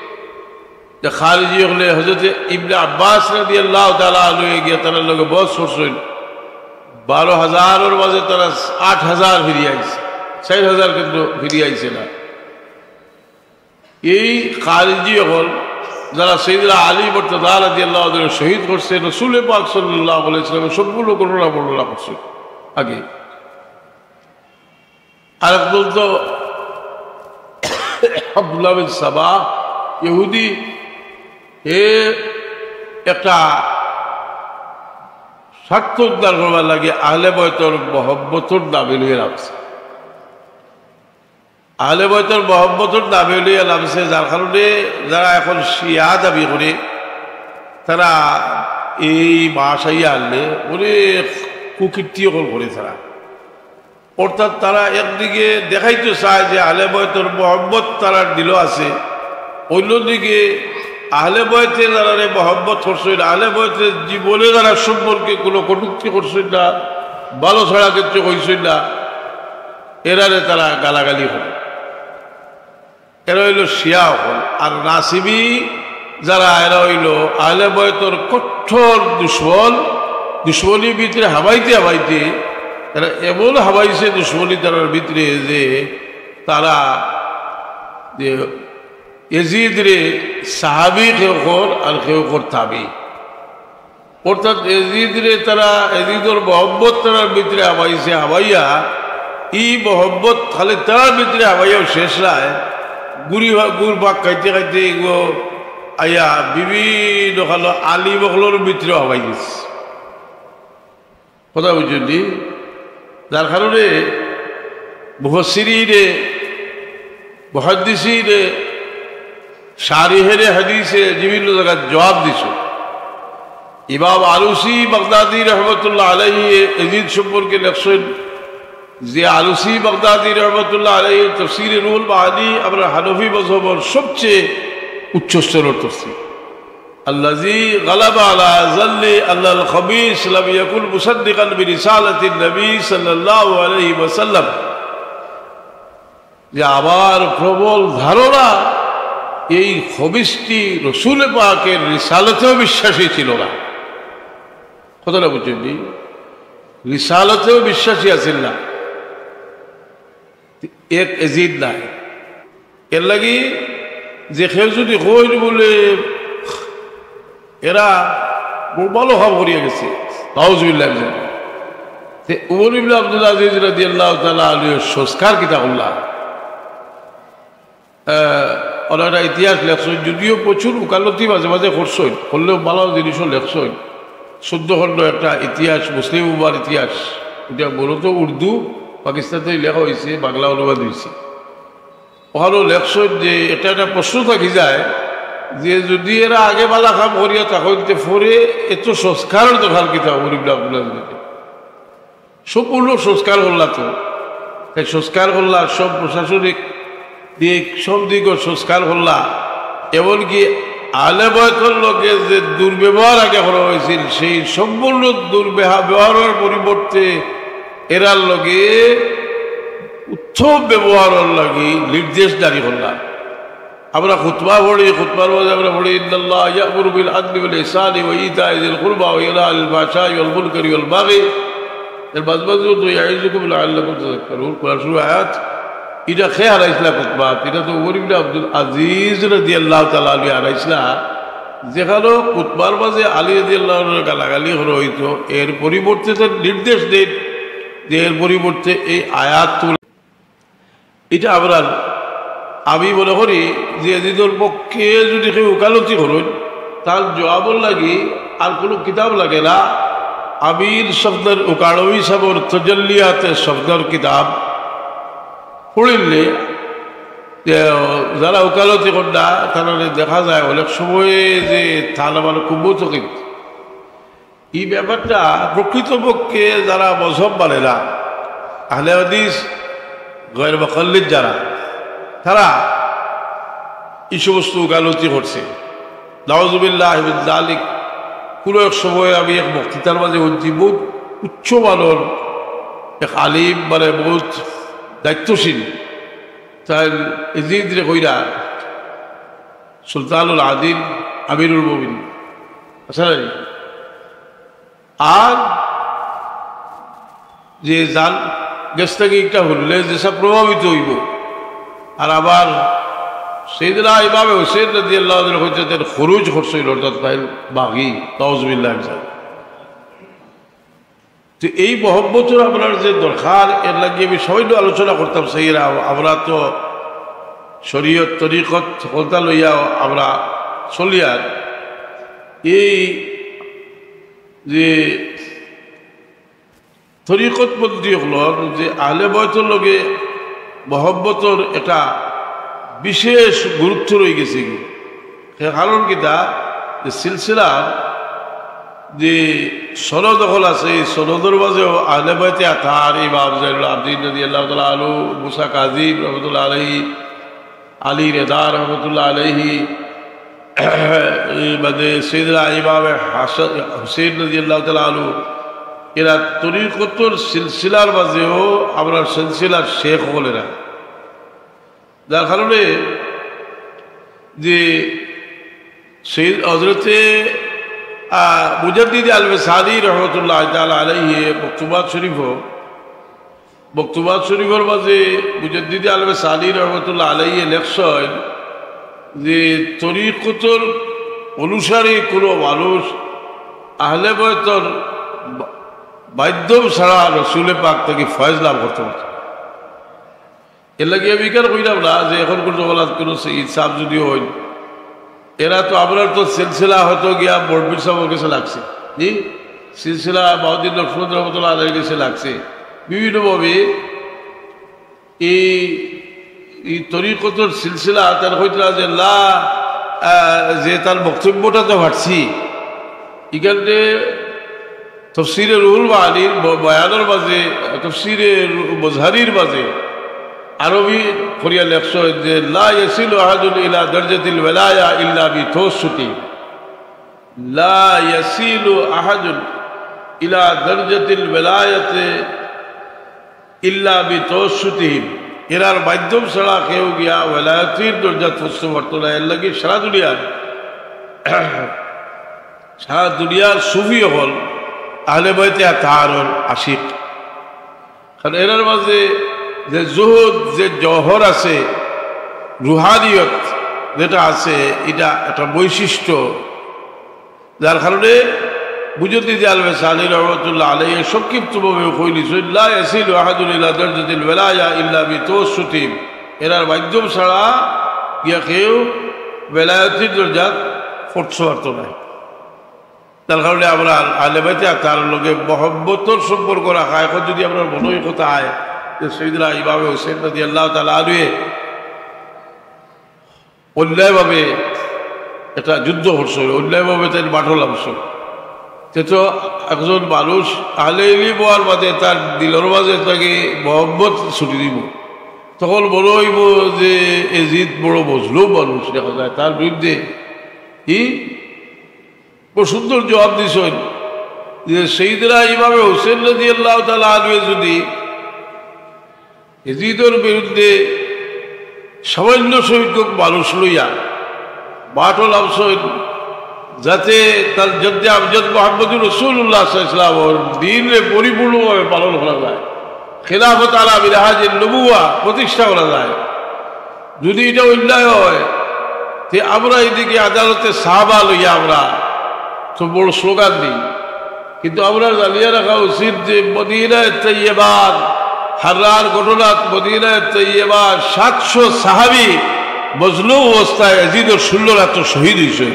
যে খারিজি অকলে হযরত ইবনে আব্বাস রাদিয়াল্লাহু তাআলা আনহুয়ে গিয়া তারার লগে বহস করছইন। বারো হাজারর মাঝে তারা আট হাজার ফিরিয়া আইছে, চাইর হাজার কিন্তু ফিরিয়া আইছে না। এই খারিজি অকল যারা সাইয়েদনা আলী মুর্তজা রাদিয়াল্লাহু আনহুরে শহীদ করছে, রসুলে পাক সাল্লাল্লাহু আলাইহি ওয়াসাল্লামর সম্পূর্ণ ঘটনা বর্ণনা করছে আগে। আরেক দল তো আব্দুল্লাহ বিন সাবা, ইহুদি, এ একটা স্বার্থ উদ্ধার করবার লাগি আহলে বয়তর মহব্বতর দাবি লইয়া লামছে। আহলে বয়তর মহব্বতর দাবি লইয়া লামছে, যার কারণে যারা এখন শিয়া দাবি করে, তারা এই মাস আইয়া আনলে অনেক কুকীর্তি অকল করে তারা। অর্থাৎ তারা একদিকে দেখাইতে চায় যে আহলে বয়তর মহব্বত তারার দিলো আছে, অন্যদিকে আহলে বয়তে যারারে মহব্বত করছইন, আহলে বয়তে জীবনে যারা সম্পর্কে কোনো কটূক্তি করছইন না, ভালো ছাড়া কিচ্ছু কইছইন না, এরারে তারা গালাগালি করে। এরা অইলো শিয়া অকল। আর নাসিবি যারা, এরা অইলো আহলে বয়তর কঠোর দুশমন। দুশমনি ভিতরে হামাইতে হামাইতে এরা এমন হামাইছে দুশমনি তারার ভিতরে যে তারা যে এজিদরে সাহাবি কেউ কর আর কেউ কর তাবি। অর্থাৎ এজিদরে তারা, এজিদর মহব্বত তারার ভিতরে হামাইছে, হামাইয়া ই মহব্বত খালি তারার ভিতরে হামাইয়াও শেষ নায়, গুড়ি ভা-, গুড় ভাগ খাইতে খাইতে এগু আইয়া বিভিন্ন খালো আলিম অকলর ভিতরেও হামাই গেছে। কথা বুঝছইন নি? যার কারণে মুফাসসিরিনে, মুহাদ্দিসিনে, শারিহেনে হাদিসে বিভিন্ন জাগাত জবাব দিছইন। ইমাম আলুসি বাগদাদি রহমতুল্লাহ আলাইহি এজিদ সম্পর্কে লেখছইন যে আলুসি বাগদাদি রহমতুল্লাহ আলাইহি তফসিরে রুহুল মাআনি আমরা হানফি মজহবর সবচেয়ে উচ্চ স্তরর তফসির। الذي غلب على ظني أن الخبيث لم يكن مصدقا برسالة النبي صلى الله عليه وسلم। যে আমার প্রবল ধারণা, এই খবিসটি রসুলে পাকের রিসালতেও বিশ্বাসী ছিল না। কথাটা বুঝছইন নি? রিসালতেও বিশ্বাসী আছিল না। এক এজিদ নাই। এর লাগি যে কেউ যদি কইল বুলে এরা বড় ভালা কাম করিয়া গেছে, নাউজুবিল্লাহ, তে উমর ইবনে আব্দুল আজিজ রাদিয়াল্লাহু তাআলা আনহু সংস্কার কিতা করলা? আহ, ওনারা ইতিহাস লেখছইন, যদিও প্রচুর উকালতি মাঝে মাঝে করছইন, করলেও ভালা জিনিসও লেখছইন। চোদ্দ খণ্ড একটা ইতিহাস, মুসলিম উম্মার ইতিহাস, এটা মূলত উর্দু, পাকিস্তানে লেখা হয়েছে, বাংলা অনুবাদ হয়েছে। ওখানেও লেখছইন যে এটা একটা প্রশ্ন থাকি যায় যে যদি এরা আগে ভালা কাম করিয়া থাকইন, তে পরে এত সংস্কারর দরকার কিতা? উমর ইবনে আব্দুল আজিজ সম্পূর্ণ সংস্কার করলা তো। তাই সংস্কার করলা, সব প্রশাসনিক দিক, সব দিকও সংস্কার করলা। এমনকি আহলে বায়তর লগে যে দুর্ব্যবহার আগে করা হয়েছিল, সেই সম্পূর্ণ দুর্ব্যবহারর পরিবর্তে এরার লগে উত্তম ব্যবহারর লাগি নির্দেশ জারি করলা। আমরা খুতবা পড়ি, খুতবার মাঝে আমরা পড়ি, "ইন্নাল্লাহা ইয়া'মুরু বিল আদলি ওয়াল ইহসানি ওয়া ইতাই যিল কুরবা ওয়া ইয়ানহা আনিল ফাহশাই ওয়াল মুনকারি ওয়াল বাগি।" এর বাদ বাদ তো "ইয়াইযুকুম লাআল্লাকুম তাযাক্কারুন।" কোরআন শরীফ আয়াত। এটা কে হারাইছিলা খুতবা? এটা তো উমর ইবনে আব্দুল আজিজ রাদিয়াল্লাহু তাআলা আনহু হারাইছিলা। যেখানে খুতবার মাঝে আলী রাদিয়াল্লাহু আনহুর গালাগালি করা হইতো, এর পরিবর্তে তার নির্দেশ দেন যে এর পরিবর্তে এই আয়াত তুলে এটা আমরার, আমি মনে করি যে এজিদর পক্ষে যদি কেউ উকালতি করইন, তার জবাবর লাগি আর কোনো কিতাব লাগে না। আমির সফদর উকালবি সাহেবর তজল্লিয়াতে সফদর কিতাব পড়িলে, যে যারা উকালতি কররা, তারা দেখা যায় অনেক সময় যে তার আমার কুব্বত কিন্তু এই ব্যাপারটা প্রকৃতপক্ষে যারা মজহব মানে না, আহলে হাদিস, গয়ের মুকাল্লিদ যারা, তারা এই সমস্ত উকালতি করছে। নাউজুবিল্লাহ মিন যালিক। কোনো এক সময় আমি এক বক্তৃতার মাঝে হুনছি, বহুত উচ্চ মানর এক আলিম, মানে বহুত দায়িত্বশীল, তাই এজিদরে কইরা সুলতানুল আদিল, আমিরুল মুমিনিন, আচ্ছা না? আর যে জান গেছ থাকি একটা হুনলে যে সব প্রভাবিত হইব। আর আবার সেইদিনা ইমামে হুসেন রাদিয়াল্লাহু আনহু হইতে তার খুরুজ করছিল, অর্থাৎ তাই বাগি, নাউজুবিল্লাহ। তো এই মহব্বতর আমরার যে দরকার, এর লাগি আমি সামান্য আলোচনা করতাম চাইরা। আমরা তো শরীয়ত, তরিকত, হকলতা লইয়া আমরা চলিয়ার। এই যে তরিকতপন্থী হকলর যে আহলে বয়তর লগে মহব্বতর একটা বিশেষ গুরুত্ব রয়ে গেছে কি, সে কারণ কিতা, যে সিলসিলার যে সনদ হকল আছে, এই সনদর মাঝেও আহলে বয়তে আতহার ইমাম জাইনুল আবদিন রাদিয়াল্লাহু তাআলা আনহু, মুসা কাজিম রহমতুল্লাহ আলাইহি, আলী রেদা রহমতুল্লাহ আলাইহি, এই বাদে সৈয়দনা ইমাম হাসান হুসেন রাদিয়াল্লাহু তাআলা আনহু, এরা তরিকতর সিলসিলার মাঝেও আমরা সিলসিলার শেখ হকল এরা। যার কারণে যে সৈয়দ হজরতে, আহ, মুজাদ্দিদ আলমে সানি রহমতুল্লাহ তাআলা আলাইহি মকতুবাত শরীফ, মকতুবাত শরীফর মাঝে মুজাদ্দিদ আলমে সানি রহমতুল্লাহ আলাইহি লেখছইন যে তরিকতর অনুসারী কোনো মানুষ আহলে বয়তর বা-, মাধ্যম ছাড়া রসুলে পাক থাকি ফয়েজ লাভ করতে পারত। এর লাগি আমি ইকার কইলাম না যে এখন কোনো জমানাত কোনো সৈয়দ সাহেব যদি হইন, এরা তো, আমরার তো সিলসিলা হয়তো গিয়া বড় পীর সাহেবর গেছে লাগছে, জি, সিলসিলা বাউদ্দিন নকশবন্দ রহমতুল্লাহ আলাইহির গেছে লাগছে। বিভিন্নভাবে এই, এই তরিকতর সিলসিলা তার হইতরা যে লা, আহ, যে তার বক্তব্যটা তো ফাটছি, এখানে তফসিরে রুহুল মাআনির ব-, বয়ানর মাঝে, তফসিরে রু-, মজহারির মাঝে আরবি করিয়া লেখছইন যে, "লা ইয়াসিলু আহাদুন ইলা দারজাতিল ওয়ালায়া ইল্লা বিতাওয়াসসুতি।" লা ইয়াসিলু আহাদুন ইলা দারজাতিল ওয়ালায়াতে ইল্লা বিতাওয়াসসুতিহিম। এরার মাধ্যম ছাড়া কেউ গিয়া ওয়ালায়াতির দরজাত পৌঁছতে পারতো না। এর লাগি সারা দুনিয়ার সারা দুনিয়ার সুফি হকল আহলে বাইতে আতহারর আশিক। কারণ এরার মাঝে যে জুহুদ, যে জওহর আছে, রুহানিয়ত যেটা আছে, এটা একটা বৈশিষ্ট্য, যার কারণে বুজুদ্দিন আল বেসানি রহমতুল্লাহ আলাইহি সংক্ষিপ্তভাবে কইলিছইন, "লা ইয়াসিলু আহাদুন ইলা দারাজাতিল ওয়ালায়া ইল্লা বিতাওয়াসসুতিহিম।" এরার মাধ্যম ছাড়া গিয়া কেউ বেলায়তির দরজাত পৌঁছতে পারতো না। যার কারণে আমরা আহলে বাইতে আতহারর লগে মহব্বতর সম্পর্ক রাখা। এখন যদি আমরার মনো অয় কথা অয় যে সৈয়দনা ইমামে হুসেন রাদিয়াল্লাহু তাআলা আনহুয়ে অন্যায়ভাবে একটা যুদ্ধ করছইন, অন্যায়ভাবে তাইন বাটল আনছইন, তে তো একজন মানুষ আহলে ইলম অওয়ার বাদে তার দিলর মাঝে থাকি মহব্বত ছুটি দিবো। তখন মনো অইবো যে এজিদ বড় মজলুম মানুষ দেখা যায়, তার বিরুদ্ধে কি বড় সুন্দর জবাব দিছইন যে সৈয়দনা ইমামে হুসেন রাদিয়াল্লাহু তাআলা আনহুয়ে যদি এজিদর বিরুদ্ধে সামান্য সংখ্যক মানুষ লইয়া বাটল আনছইন, যাতে তার জদ্দে আমজদ মুহাম্মদুর রাসূলুল্লাহ সাল্লাল্লাহু আলাইহি ওয়াসাল্লামর দ্বীনরে পরিপূর্ণভাবে পালন করা যায়, খেলাফত আলা মিনহাজিন নবুওয়া প্রতিষ্ঠা করা যায়। যদি এটা অন্যায় অয়, তে আমরা এদিকে আদালতে সাহাবা লইয়া আমরা তো বড় স্লোগান দিই, কিন্তু আমরা জানিয়া রাখা উচিত যে মদিনায়ে তৈয়বার হাররার ঘটনাত মদিনায়ে তৈয়বার সাতশো সাহাবী মজলুম অবস্থায় এজিদর ষোলো রাত্র শহীদ অইছে।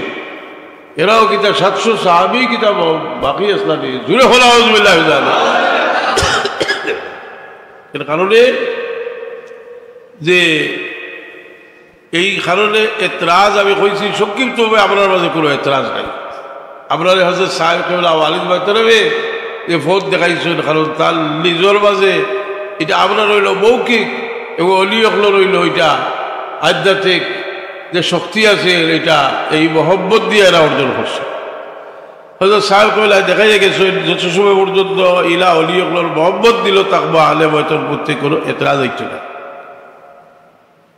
এরাও কিতা সাতশো সাহাবী কিতা ব-, বাকি আছলা নি? জুরে কও নাউজুবিল্লাহ। এর কারণে যে এই কারণে এতরাজ আমি কইছি, সংক্ষিপ্তভাবে আমরার মাঝে কোনো এতরাজ নাই। আমরারে হযরত সাহেব কিবলা ওয়ালিদ মাহতারামে যে পথ দেখাইছইন, কারণ তার নিজর মাঝে এটা আমরার অইলো মৌখিক এবং অলি অকলর অইলো এটা আধ্যাত্মিক যে শক্তি আছে, এটা এই মহব্বত দিয়া এরা অর্জন করছে। হযরত সাহেব কিবলা দেখাইয়া গেছইন, যত সময় পর্যন্ত ইলা অলি অকলর মহব্বত দিল থাকবো, আহলে বাইতর প্রতি কোনো এতরাজ অইতো না।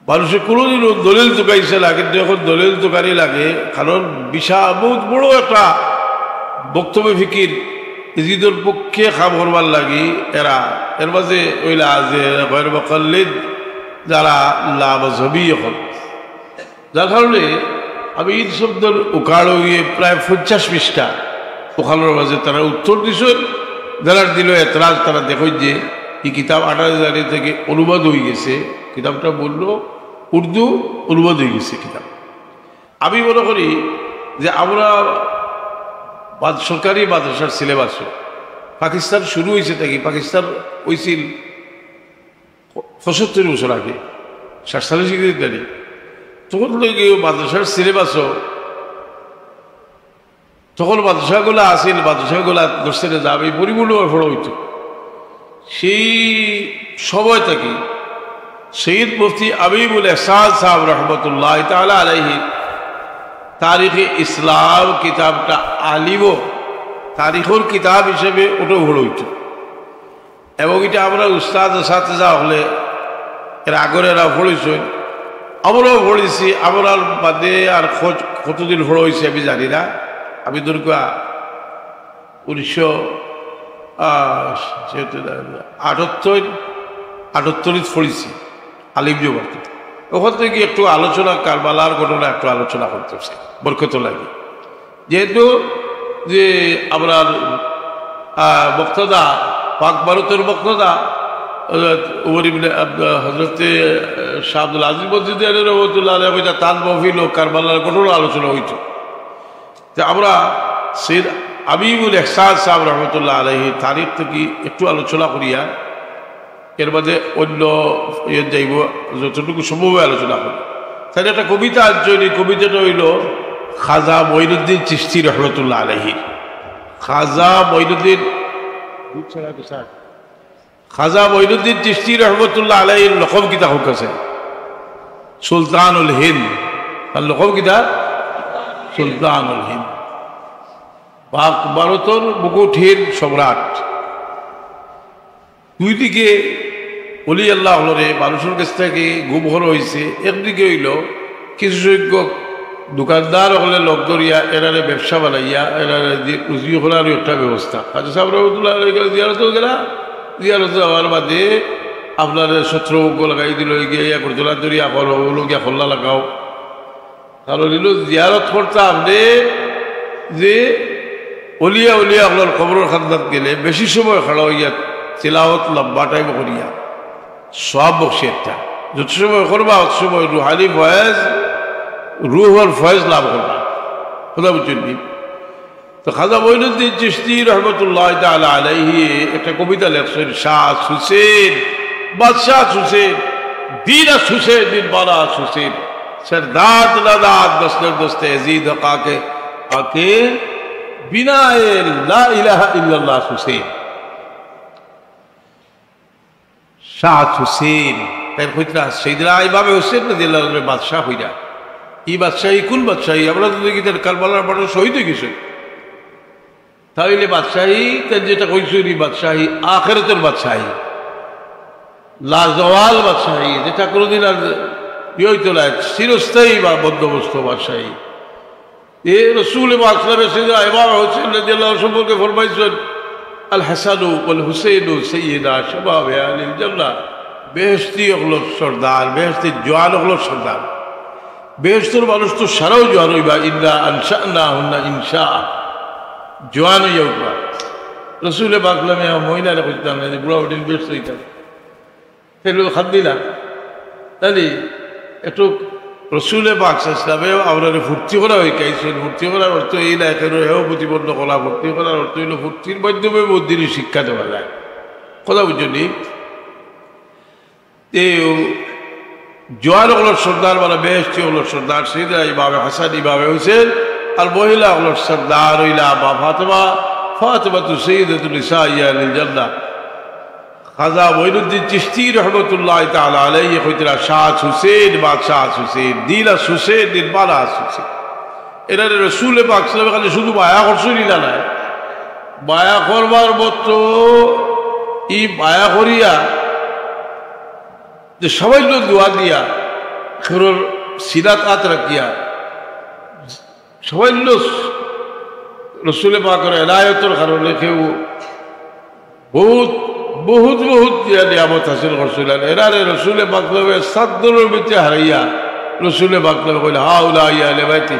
মানুষে কোনোদিনও দলিল তুকাইছে না, কিন্তু এখন দলিল তুকানি লাগে, কারণ বিশাল, বহুত বড় একটা বক্তব্য ফিকির এজিদর পক্ষে কাম করবার লাগি এরা। এর মাঝে অইলা যে গয়র মুকাল্লিদ, যারা লামজহবি অকল, যার কারণে আমি ইন শব্দর উকাল অইয়া প্রায় পঞ্চাশ পৃষ্ঠা ওখানোর মাঝে তারা উত্তর দিছইন। যারার দিলো এতরাজ তারা দেখইন যে এই কিতাব আঠারো জানুয়ারি থেকে অনুবাদ অই গেছে, কিতাবটা বললো উর্দু অনুবাদ অই গেছে কিতাব। আমি মনে করি যে আমরা বাদ-, সরকারি মাদ্রাসার সিলেবাসও পাকিস্তান শুরু অইছে থাকি, পাকিস্তান অইছিল পঁচাত্তর বছর আগে, সাতচল্লিশ ইংরেজি তারিখ, তখন লইয়া মাদ্রাসার সিলেবাসও, তখন মাদ্রাসাগুলা আছিল, মাদ্রাসাগুলা দর্শনে যাবে পরিপূর্ণভাবে পড়া অইতো। সেই সময় থাকি সৈয়দ মুফতি আমিমুল এহসান সাহেব রহমতুল্লাহ তাআলা আলাইহি তারিখে ইসলাম কিতাবটা আলিমও তারিখর কিতাব হিসেবে ওটাও পড়া অইতো। এবং এটা আমরা উস্তাদ সাথে যা হলে এর আগর এরা পড়েছেন, আমরাও পড়েছি। আমরার বাদে আর খোঁজ কতদিন পড়া অইছে আমি জানি না। আমি দুর্গা উনিশশো আহ, আটাত্তর, আটাত্তরিত পড়েছি আলিম জমাতে। ওখান থেকে একটু আলোচনা, কারবালার ঘটনা একটু আলোচনা করতেছে বরকত লাগে। যেহেতু যে আমরার, আহ, মুক্তাদা, পাক ভারতর মুক্তাদা, হযরত উমর ইবনে আব-, হযরতে, আহ, শাহ আব্দুল আজিজ মসজিদে রহমতুল্লাহ আলাইহি কইতা তান মহফিল ও কারবালার ঘটনা আলোচনা অইতো। তে আমরা সৈয়দ আমিমুল এহসান সাহেব রহমতুল্লাহ আলাইহি তারিখ থেকে একটু আলোচনা করিয়া এর বাদে অন্য ইয়ে যাইব, যতটুকু সম্ভব হয় আলোচনা করব। তাইন একটা কবিতা আনছইন, এই কবিতাটা অইলো খাজা মঈনুদ্দিন চিশতি রহমতুল্লাহ আলাইহি। খাজা মঈনুদ্দিন, খাজা মঈনুদ্দিন চিশতি রহমতুল্লাহ আলাইহির লকব কিতা কউক্কা আছে? সুলতানুল হিন্দ। তার লকব কিতা? সুলতানুল হিন্দ। পাক ভারতর মুকুটহীন সম্রাট। দুই দিকে অলি আল্লাহ অকলরে মানুষর কাছ থেকে গুম করা অইছে। একদিকে অইলো কিছু সংখ্যক দোকানদার অকলে লগ ধরিয়া এরারে ব্যবসা বানাইয়া এরারে দি-, রুজি করার একটা ব্যবস্থা। খাজা সাহেব রহমতুল্লাহ আলাইহি গেলা জিয়ারতো গেলা, জিয়ারতো যাওয়ার বাদে আপনারে সতরো উগ্র লাগাই দিল, গিয়া ইয়া করতলা ধরিয়া করো, ওগুলো গিয়া খোল্লা লাগাও। কারণ হইল জিয়ারত করতে আপনি যে অলিয়া উলিয়া অকলর কবরর কান্দাত গেলে বেশি সময় খাড়া হইয়া তিলাওত লম্বা টাইম করিয়া সওয়াব বকশি একটা। যত সময় করবা, অত সময় রুহানি ফয়েজ, রুহর ফয়েজ লাভ করবা। কথা বুঝছইন নি? তো খাজা মঈনুদ্দিন চিশতি রহমতুল্লাহ তাআলা আলাইহি একটা কবিতা লেখছইন, শাহ হুসেন, বাদশাহ হুসেন, দিন আস হুসেন, দিন বালা আস হুসেন, সরদাদ নাদাদ, দস্তর দস্তে এজিদ কাকে, কাকে বিনায়ে লা ইলাহা ইল্লাল্লাহ হুসেন। শাহ হুসেন, তাইন কইতরা, সাইয়েদনা ইমামে হুসেন রাদিয়াল্লাহু আনহু বাদশাহ হইরা। ই বাদশাহী কোন বাদশাহী? আমরা তো দেখি তাইন কারবালার মাঠে শহীদ হয়ে গেছে। তাইলে বাদশাহী, তাইন যেটা কইছইন, ই বাদশাহী আখেরাতের বাদশাহী, লাজওয়াল বাদশাহী, যেটা কোনোদিন আর ইয়ে হইতো না, চিরস্থায়ী বা বন্দোবস্ত বাদশাহী। এ রসুল পাক সাল্লাল্লাহু আলাইহি ওয়াসাল্লাম ইমাম হোসেন রাদিয়াল্লাহু আনহু সম্পর্কে ফরমাইছেন, "আল হাসানু ওয়াল হুসেনু সাইয়্যিদা শাবাবে আহলিল জান্নাহ।" বেহেশতি অকলর সর্দার, বেহেশতি জোয়ান অকলর সর্দার। বেহেশতর মানুষ তো সারাও জোয়ান হইবা, "ইন্না আনশানাহুন্না ইনশা।" জোয়ান হইয়া উঠবা। রসুল পাক সাল্লাল্লাহু আলাইহি ওয়াসাল্লাম মহিলারে কইতাম না যে বুড়া উঠিল বেহেশত হইতাম। তাইলে খান্দি না। তাইলে একটু রসুলে পাক সাল্লাল্লাহু আলাইহি ওয়াসাল্লামে আমরারে ফুর্তি করা হইকাইছেন। ফুর্তি করার অর্থ এই না, কেন হেও প্রতিপন্ন করা। ফুর্তি করার অর্থ হইল ফুর্তির মাধ্যমে বুদ্ধির শিক্ষা দেওয়া যায়। কথা বুঝছইন নি? তে জোয়ান অকলর সর্দার, মানে বেহেশতি অকলর সর্দার, সাইয়েদনা ইমামে হাসান, ইমামে হুসেন, আর মহিলা অকলর সর্দার হইলা মা ফাতেমা, ফাতেমা তু সাইয়্যিদাতু নিসাই আহলিল জান্নাহ। খাজা মঈনুদ্দিন চিশতি রহমতুল্লাহ তাআলা আলাইহি কইতরা, "শাহ হুসেন, বাদশাহ হুসেন, দিন আস হুসেন, দিন বালা আস হুসেন।" এরারে রসুলে পাক সাল্লাল্লাহু আলাইহি ওয়াসাল্লাম খালি শুধু মায়া করছইন ইলা নায়, মায়া করবার মতো ই মায়া করিয়া যে সামান্য দোয়া দিয়া, কেউর সিনাত আত রাখিয়া, সামান্য রসুলে পাকর এনায়তর কারণে কেউ বহুত, বহুত, বহুত ইয়া নিয়ামত হাসিল করছিলেন। এরারে রসুলে পাক সাল্লাল্লাহু আলাইহি ওয়াসাল্লামে চাদরর ভিতরে হারাইয়া রসুলে পাক সাল্লাল্লাহু আলাইহি ওয়াসাল্লামে কইলা, "হাউলা ইয়া লেবাইতি।"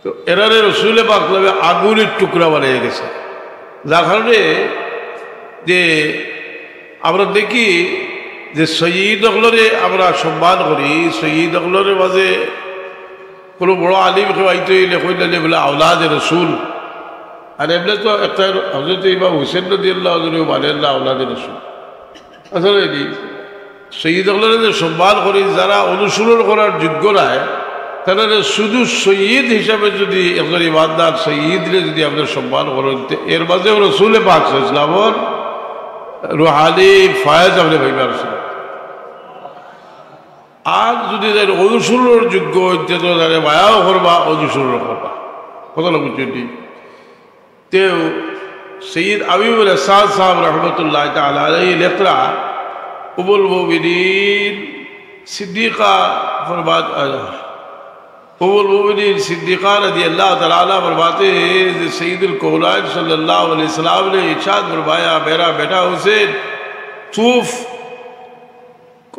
তো এরারে রসুলে পাক সাল্লাল্লাহু আলাইহি ওয়াসাল্লামে আগুনের টুকরা বানাইয়া গেছে। যার কারণে যে আমরা দেখি যে সৈয়দ অকলরে আমরা সম্মান করি, সৈয়দ অকলরে মাঝে কোনো বড় আলিম কেউ আইতে হইলে কইলে বলে আওলাদে রসুল। আর এমনি তো একটা হজরত ইমাম হুসেন রাদিয়াল্লাহু আনহু মানেন না আওলাদে রসুল। আসলে কি সৈয়দ অকলরে যে সম্মান করি, যারা অনুসরণ করার যোগ্য নায়, তারা শুধু সৈয়দ হিসাবে যদি একজন ইমানদার সৈয়দরে যদি আপনি সম্মান করেন, তে এর মাঝেও রসুলে পাক সাল্লাল্লাহু আলাইহি ওয়াসাল্লামর রুহানি ফয়েজ আপনি পাইবার আছে। আর যদি তাইন অনুসরণের যোগ্য হইতে তো তাইন মায়াও করবা, অনুসরণ করবা। কথা বুঝছইন নি? তেও সৈয়দ আবিবুল এহসান সাহেব রহমতুল্লাহ তাআলা আলাইহি লেখরা, উমুল মুমিনিন সিদ্দিকা ফরমাত, আহ, উমুল মুমিনিন সিদ্দিকা রাদিয়াল্লাহু তাআলা আনহা ফরমাতে যে সৈয়দুল কওনাইন সাল্লাল্লাহু আলাইহি ওয়াসাল্লাম নে ইরশাদ ফরমায়া, "মেরা বেটা হুসেন তুফ,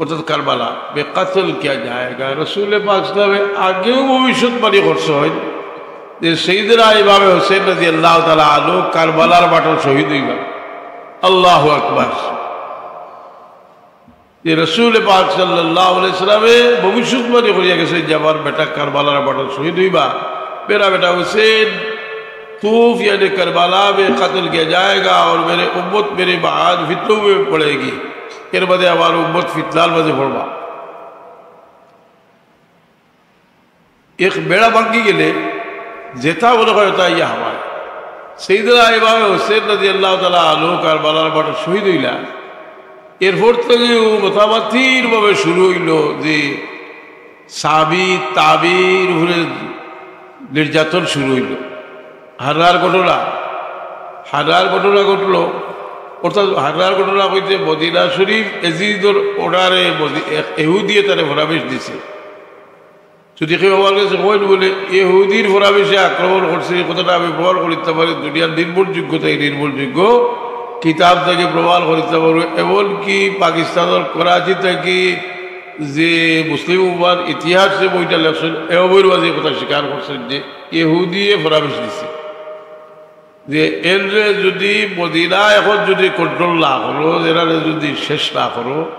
অর্থাৎ কারবালা, মে কতল কিয়া জায়েগা।" রসুল পাক সাল্লাল্লাহু আলাইহি ওয়াসাল্লামে আগেও ভবিষ্যৎবাণী করছইন যে সৈয়দনা ইমামে হুসেন রাদিয়াল্লাহু তাআলা আনহু কারবালার মাঠে শহীদ হইবা। আল্লাহু আকবার। যে রসুল পাক সাল্লাল্লাহু আলাইহি ওয়াসাল্লামে ভবিষ্যৎবাণী করিয়া গেছে যে আমার বেটা কারবালার মাঠে শহীদ হইবা, মেরা বেটা হুসেন তুফ ইয়ানি কারবালা মে কতল কিয়া জায়েগা অর মেরে উম্মত মেরে বাদ ফিতনও মে পড়েগি। এর বাদে আমার উম্মত ফিতনার মাঝে পড়বা। এক বেড়া ভাঙ্গি গেলে যেটা মনে হয় তা ইয়া হয়। সৈয়দনা ইমামে হুসেন রাদিয়াল্লাহু তাআলা আনহু কারবালার মাঠে শহীদ হইলা। এরপর থেকে ও মতামাতির ভাবে শুরু হইল যে সাহাবি তাবির উপরে নির্যাতন শুরু হইল। হাররার ঘটনা, হাররার ঘটনা ঘটল। অর্থাৎ হাররার ঘটনা কইতে মদিনা শরীফ এজিদর অর্ডারে মদি-, এক এহুদিয়ে তারে ফরাবেশ দিছে। যদি কেউ আমার কাছে কইন বুলে, "ইহুদির ফরাবেশে আক্রমণ করছে", এই কথাটা আমি প্রমাণ করিতা পারি, দুনিয়ার নির্ভরযোগ্যতায় নির্ভরযোগ্য কিতাব থাকি প্রমাণ করিতা পারমু। এমনকি পাকিস্তানর করাচি থাকি যে মুসলিম উম্মার ইতিহাস যে বইটা লেখছইন, এ বইর মাঝে এই কথা স্বীকার করছইন যে ইহুদিয়ে ফরাবেশ দিছে। যে এনরে যদি মদিনা এখন যদি control না করো, এরারে যদি শেষ না করো,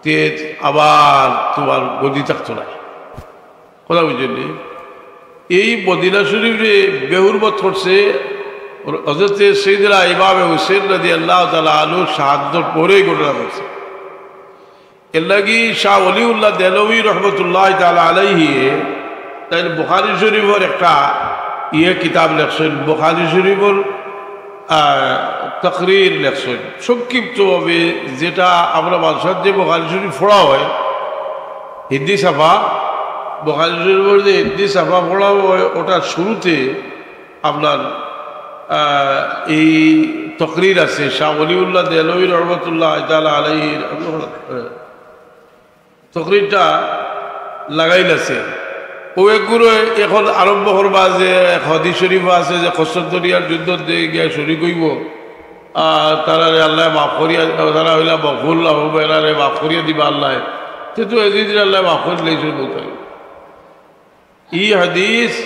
তে আবার তুমার গদি থাকতো নায়। কথা বুঝছইন নি? এই মদিনা শরীফরে বেহুরমত করছে হযরতে সাইয়েদনা ইমামে হুসেন রাদিয়াল্লাহু তাআলা আনহুর শাহাদতর পরেই ঘটনা ঘটছে। এর লাগি শাহ ওলিউল্লাহ দেহলভী রহমতুল্লাহ তাআলা আলাইহি তাইন বুখারী শরীফর একটা ইয়ে কিতাব লেখছইন, বুখারী শরীফর, আহ, তকরির লেখছইন। সংক্ষিপ্তভাবে যেটা আমরা মাদ্রাসাত যে বুখারী শরীফ পড়া হয়, হিন্দি ছাপা, বুখারী শরীফর যে হিন্দি ছাপা পড়া হয়, ওটার শুরুতে আপনার, আহ, এই তকরির আছে, শাহ ওলিউল্লাহ দেহলভী রহমতুল্লাহ তাআলা আলাইহির, আহ, তকরিরটা লাগাইল আছে। ও এগুলো এখন আরম্ভ করবা যে এক হাদিস শরীফ আছে যে কস্তন্তরিয়ার যুদ্ধ দিয়ে গিয়া শরিক হইব, আর তারারে আল্লাহ মাফ করিয়া, তারা হইলা মকবুল আহম, এরারে মাফ করিয়া দিবা আল্লাহ। তে তো এজিদরে আল্লাহ মাফ করে দিলেই শুরু বলতে হবে। ই হাদিস,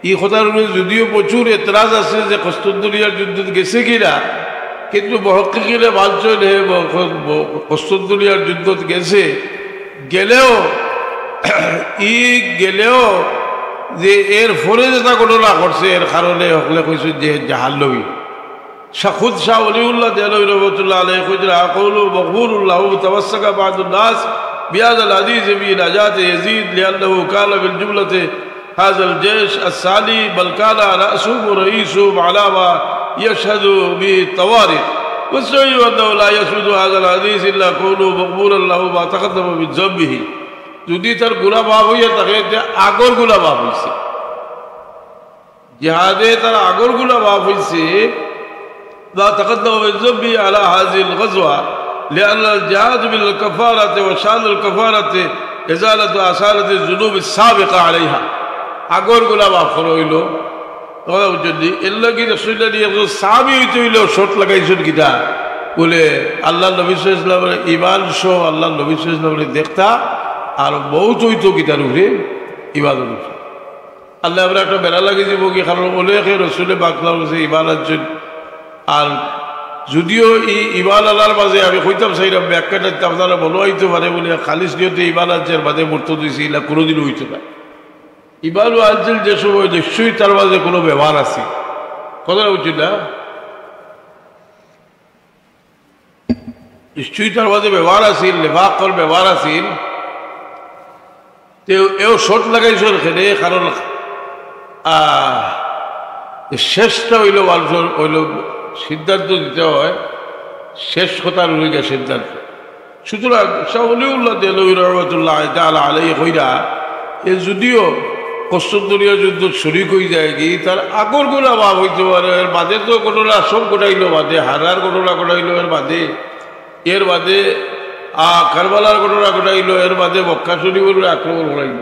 ই কথার উপরে যদিও প্রচুর এতরাজ আছে যে কস্তন্তরিয়ার যুদ্ধত গেছে কিনা, কিন্তু মুহাক্কিকিনে মানছইন হে ব-, ব-, কস্তন্তরিয়ার যুদ্ধত গেছে, গেলেও, ই গেলেও যে এর পরে যেটা ঘটনা ঘটছে, এর কারণে হকলে কইছে যে জাহান্নামী। شا-، خود شاہ ولی اللہ دہلوی رحمۃ اللہ علیہ خود رہا قوله مقبول اللہ، تمسک بعض الناس بهذا الحديث في نجاة يزيد لأنه كان من جملة هذا الجيش الثاني، بل كان رأسهم ورئيسهم على ما يشهد به التواريخ. والصحيح أنه لا يثبت هذا الحديث إلا كونه مقبولا له ما تقدم من ذنبه. যদি তার গুনাহ মাফ হইয়া থাকে, তে আগর গুনাহ মাফ হইছে। জিহাদে তার আগর গুনাহ মাফ হইছে, ما تقدم من ذنبه على هذه الغزوة، لأن الجهاد بالكفارة وشأن الكفارة إزالة آثار الذنوب السابقة عليها। আগর গুনাহ মাফ করা হইল। কথা বুঝছইন নি? এর লাগি রসুল্লাহ নিয়ে একজন সাহাবী হইতে হইলেও শর্ত লাগাইছইন কিতা? বলে, আল্লাহর নবী সাল্লাল্লাহু আলাইহি ওয়াসাল্লামের ঈমান সহ আল্লাহর নবী সাল্লাল্লাহু আলাইহি ওয়াসাল্লামের দেখতা, আর মউত হইতো কিতার উপরে? ঈমানর উপরে। আল্লাহ আমরা একটা বেড়া লাগিয়ে দিব কি? কারণ অনেকে রসুলে পাকলার কাছে ঈমান আনছইন। আর যদিও এই ঈমান আনার মাঝে আমি কইতাম চাইলাম, ব্যাখ্যাটা আপনারা বলো হইতে পারে বলে, খালিস নিয়তে ঈমান আনছে, এর বাদে মুর্তদ হইছে, ইলা কোনোদিনও হইতো না। ঈমান আনছিল যে সময়, নিশ্চয়ই তার মাঝে কোনো ব্যবহার আছে। কথাটা বুঝছইন না? নিশ্চয়ই তার মাঝে ব্যবহার আছিল, নিফাকর ব্যবহার আছিল। তে এও শর্ত লাগাইছইন এখানে, কারণ, আহ, শেষটা হইল মানুষের, হইল সিদ্ধান্ত দিতে হয়, শেষ কথা রয়ে গেছে সিদ্ধান্ত। সুতরাং শাহ ওলিউল্লাহ দেহলভী রহমতুল্লাহ তাআলা আলাইহি কইরা, এ যদিও কস্তন্তরিয়া যুদ্ধ শরিক হয়ে যায় কি, তার আগর গুনাহ মাফ হইতে পারে, এর বাদে তো ঘটনা সব ঘটাইল বাদে, হারার ঘটনা ঘটাইল এর বাদে, এর বাদে, আহ, কারবালার ঘটনা ঘটাইল, এর বাদে মক্কা শরীফের উপরে আক্রমণ ঘটাইল।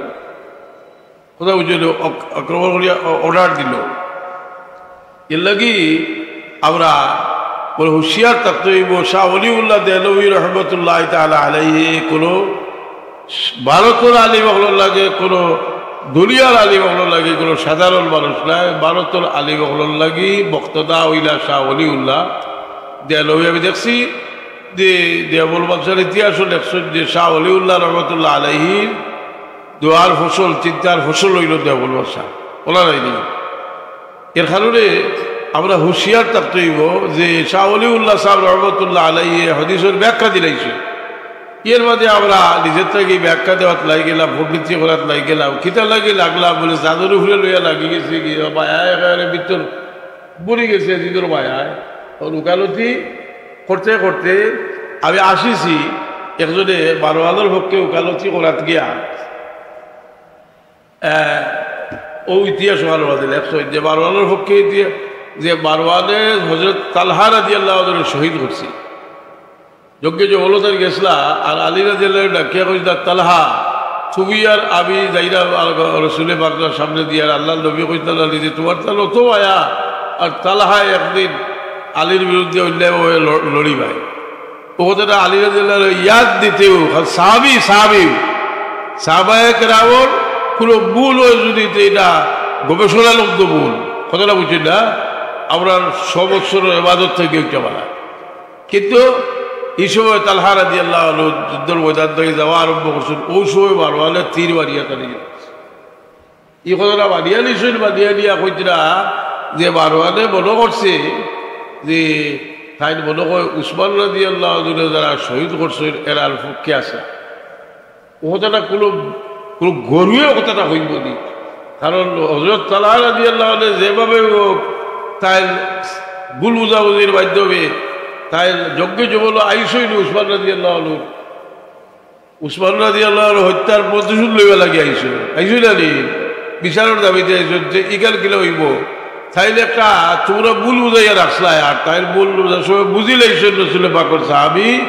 কথা বুঝছইন নি? অক-, আক্রমণ করিয়া অ-, order দিল। এর লাগি আমরা বড় হুঁশিয়ার থাকতে হইব। শাহ ওলিউল্লাহ দেহলভী রহমতুল্লাহ তাআলা আলাইহি কোনো ভারতর আলিম অকলর লগে, কোনো দুনিয়ার আলিম অকলর লগে, কোনো সাধারণ মানুষ নায়। ভারতর আলিম অকলর লাগি মুক্তাদা হইলা শাহ ওলিউল্লাহ দেহলভী। আমি দেখছি যে দেওবন্দ মাদ্রাসার ইতিহাসও লেখছইন যে শাহ ওলিউল্লাহ রহমতুল্লাহ আলাইহির দোয়ার ফসল, চিন্তার ফসল হইল দেওবন্দ মাদ্রাসা। বলা যায়নি। এর কারণে আমরা হুঁশিয়ার থাকতে হইব যে শাহ ওলিউল্লাহ সাহেব রহমতুল্লাহ আলাইহি হাদিসের ব্যাখ্যা দিলাইছে। এর মাঝে আমরা নিজের থেকে ব্যাখ্যা দেওয়াত লাগি গেলাম, পণ্ডিতি করাত লাগি গেলাম, কিতা লাগি লাগলাম বলে চাদর উপরে লইয়া লাগি গেছে কি, বায়ায় একেবারে ভিতর বুড়ি গেছে, জিদর বায়ায়। ওর উকালতি করতে করতে আমি আসিছি, একজনে মারওয়ানর পক্ষে উকালতি করাত গিয়া, আহ, ও ইতিহাস ভালো আছে, লেখছে যে মারওয়ানর পক্ষে ইতিহাস, যে মারওয়ানে হযরত তালহা রাদিয়াল্লাহু আনহু শহীদ করছে। যজ্ঞে যে হলো তার গেছলা, আর আলী রাদিয়াল্লাহু আনহু ডাকিয়া কইছে, "তালহা, তুমি আর আমি যাইরাম আর রসুলে পাকর সামনে দিয়া, আর আল্লাহর নবী কইতা লাগি যে, "তোমার তাইলে অত মায়া।" আর তালহা একদিন আলীর বিরুদ্ধে অন্যায়ভাবে ল-, লড়িবায়। ও কথাটা আলী রাদিয়াল্লাহু আনহু ইয়াদ দিতেও, কারণ সাহাবী, সাহাবী, সাহাবায়ে কেরামর কোনো ভুল অয় যদি, তে ইটা গবেষণালব্ধ ভুল। কথাটা বুঝছইন না? আমরার শ বৎসরর ইবাদত থাকি একটা বালা। কিন্তু ই সময় তালহা রাদিয়াল্লাহু আনহু যুদ্ধর ময়দান থাকি যাওয়া আরম্ভ করছইন, অউ সময় মারওয়ানে তীর মারিয়া তাড়ি গেছে। ই কথাটা মানিয়া নিছইন, মানিয়া নিয়া কইতরা যে মারওয়ানে মনো করছে যে তাইন মনো কয় উসমান রাদিয়াল্লাহু আনহুরে যারা শহীদ করছইন, এরার পক্ষে আছে। ও কথাটা কোনো, কোনো গরুয়ে ও কথাটা কইবো নি। কারণ হযরত তালহা রাদিয়াল্লাহু আনহু যেভাবে হোক, তাইন ভুল বুঝাবুঝির মাধ্যমে তাইন জঙ্গে জমলো আইছইন উসমান রাদিয়াল্লাহু আনহু। উসমান রাদিয়াল্লাহু আনহু হত্যার প্রতিশোধ লইবার লাগি আইছইন। আইছইন না নি? বিচারর দাবিতে আইছইন যে ইখান কিলা অইবো? তাইলে একটা তোমরা ভুল বুঝাইয়া রাখছলায়, আর তাইন ভুল বুঝার সময় বুঝিলাইছইন রসুলে পাকর সাহাবী।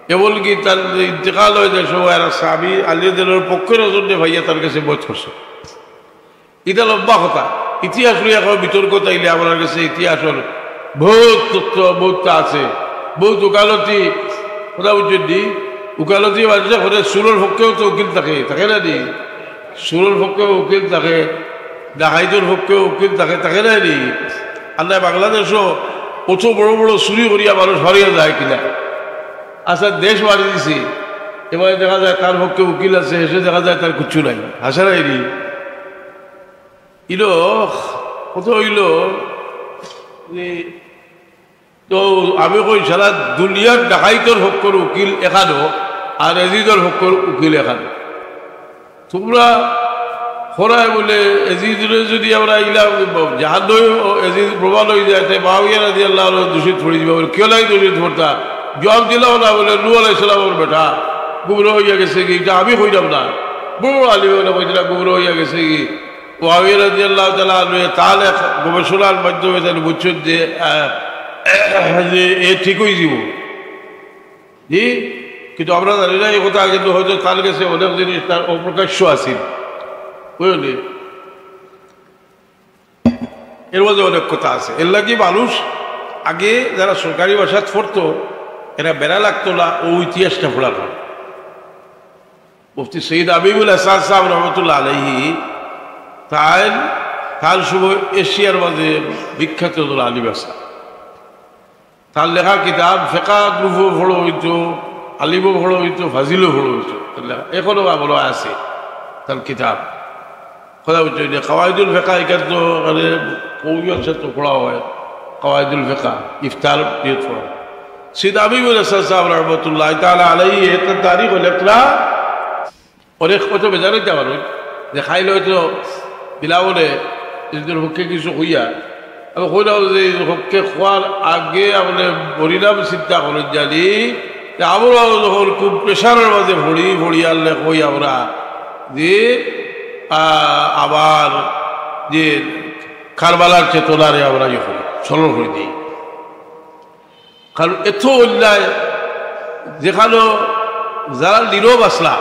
এমনকি তান ইন্তেকাল অয় যে সময় আর সাহাবী আলী রাদিয়াল্লাহু আনহুর পক্ষর একজনরে পাইয়া তার গেছে বয়াত করছে। ইটা লম্বা কথা। ইতিহাস লইয়া এখন বিতর্ক তাইলে আমরার গেছে ইতিহাসর বহুত তথ্য, বহুততা আছে। বহুত উকালতি, কথা বুঝছইন নি? উকালতি মানষে করে, চুরর পক্ষেও তো উকিল থাকে, থাকে না নি? চুরর পক্ষেও উকিল থাকে, ডাকাইতর পক্ষেও উকিল থাকে, থাকে না নি? আর নায় বাংলাদেশও অত বড় বড় চুরি করিয়া মানুষ ফারিয়া যায় কিনা? আচ্ছা, দেশ মারি দিছে, এবারে দেখা যায় তার পক্ষে উকিল আছে, হেষে দেখা যায় তার কিচ্ছু নাই, হাছা নায় নি? ইলো কথা অইলো যে, তো আমি কই, সারা দুনিয়ার ডাকাইতর পক্ষর উকিল একজন, আর এজিদর পক্ষর উকিল একজন। তোমরা কইরায় বুলে এজিদরে যদি আমরা ইলা জাহান্নামে এজিদ প্রমাণ অই যায়, তে মুআবিয়া রাদিয়াল্লাহু আনহু দোষী পড়ি যিবা। বুলে, "কিলা লাগি দোষী পড়তা?" জবাব দিলাম না, বুলে, "নূহ আলাইহিস সালামর বেটা গুমরাহ অইয়া গেছেগি, ইটা আমি কইরাম না।" বড় আলিমে অকলে কইতরা গুমরাহ অইয়া গেছেগি। মুআবিয়া রাদিয়াল্লাহু তাআলা আনহু তার এক গবেষণার মাধ্যমে তাইন বুঝছইন যে, আহ, যে এ ঠিক অই যিবো। জি, কিন্তু আমরা জানি না ই কথা, কিন্তু হয়তো তার গেছে অনেক জিনিস তার অপ্রকাশ্য আছিল, বুঝছইন নি? এর মাঝে অনেক কথা আছে। এর লাগি মানুষ আগে যারা সরকারি ভাষাত পড়তো, এরা বেড়া লাগতো না অউ ইতিহাসটা পড়ার। মুফতি সৈয়দ হাবিবুল হাসান সাহেব রহমতুল্লাহ আলাইহি, তাইন, তার সময় এশিয়ার মাঝে বিখ্যাত একজন আলিম আছলা। তার লেখা কিতাব ফেকা গ্রুপও পড়া অইতো, আলিমও পড়া অইতো, ফাজিলও পড়া অইতো। তার লেখা এখনো আমরার আছে, তার কিতাব। কথা বুঝছইন নি? কাওয়াইদুল ফেকা, ইখান তো মানে কওমি মাদ্রাসাত তো পড়া অয়, কাওয়াইদুল ফেকা, ইফতার ইয়েত পড়া অয়। সৈয়দ হাবিবুল হাসান সাহেব রহমতুল্লাহ তাআলা আলাইহি একটা তারিখ লেখলা, অনেক হয়তো বেজার অইতা পারইন যে কাইল হয়তো বিলাবলে এজিদর পক্ষে কিছু কইয়া, আমি কইলাম যে এজিদর পক্ষে কওয়ার আগে আপনে পরিণাম চিন্তা করইন জানি যে আমরাও যখন খুব প্রেশারর মাঝে পড়ি, পড়িয়া লেখি আমরা যে, আহ, আবার যে কারবালার চেতনারে আমরা ইয়ে করি, স্মরণ করি দেই। কারণ এত অন্যায়, যেখানো যারা নীরব আছলা,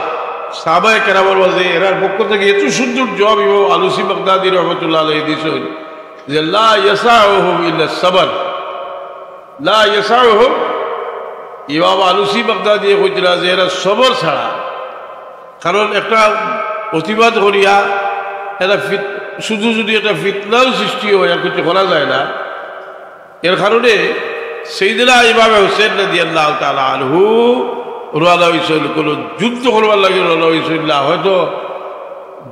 সাহাবায়ে কেরামর মাঝে এরার পক্ষ থাকি এত সুন্দর জবাব ইমাম আলুসি বাগদাদি রহমতুল্লাহ আলাইহি দিছইন যে, "লা ইয়াসাউহুম ইল্লা সাবর।" লা ইয়াসাউহুম, ইমাম আলুসি বাগদাদি কইতরা যে এরা সবর ছাড়া। কারণ একটা প্রতিবাদ করিয়া এটা ফিত-, শুধু যদি একটা ফিতনাও সৃষ্টি হয়, আর কিছু করা যায় না। এর কারণে সাইয়েদনা ইমামে হুসেন রাদিয়াল্লাহু তাআলা আনহু রওয়ানা অইছইন, কোনো যুদ্ধ করবার লাগি রওয়ানা অইছইন না, হয়তো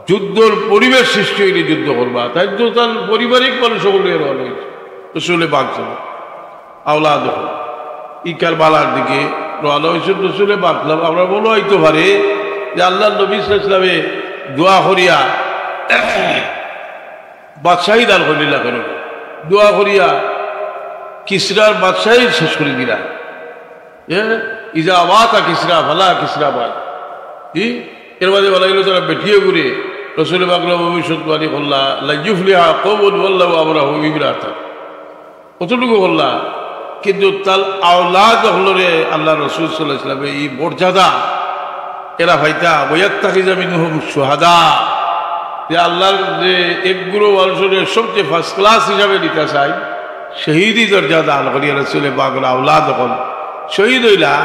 যুদ্ধর পরিবেশ সৃষ্টি অইলে যুদ্ধ করবা, তাইন তো তান পারিবারিক মানুষ অকল লইয়া রওয়ানা অইছইন। রসুলে পাক সাল্লাল্লাহু আলাইহি ওয়াসাল্লাম, আওলাদ অকল, ই কারবালার দিকে রওয়ানা অইছইন রসুলে পাক সাল্লাল্লাহু আলাইহি ওয়াসাল্লাম। আমরা মনো অইতো পারে যে আল্লাহর নবী সাল্লাল্লাহু আলাইহি ওয়াসাল্লামে দোয়া করিয়া বাদশাহী দান করিলা কেনে? দোয়া করিয়া কিসরার বাদশাহী শেষ করি দিলা। এ, ইজা মাতা কিসরা ফালা কিসরা বাদ। কি? এর মাঝে বানাইলো তারা বেটিয়ে ঘুরে, রসুলে পাক সাল্লাল্লাহু আলাইহি ওয়াসাল্লাম ভবিষ্যৎবাণী করলা, "লা ইউফলিহা কওমুন ওয়াল্লাউ আমরাহুম ইমরাতান।" অতটুকু করলা, কিন্তু তার আওলাদ অকলরে আল্লাহ রসুল সাল্লাল্লাহু আলাইহি ওয়াসাল্লামে ই মর্যাদা এরা ফাইতা, "ওয়াত্তাখিযা মিনহুম শুহাদা", যে আল্লাহর যে এক গুরু মানুষরে সবচেয়ে ফার্স্ট ক্লাস হিসাবে নিতা চাই, শহীদি দরজা দান করিয়া রসুলে পাকর আওলাদ অকল শহীদ অইলা।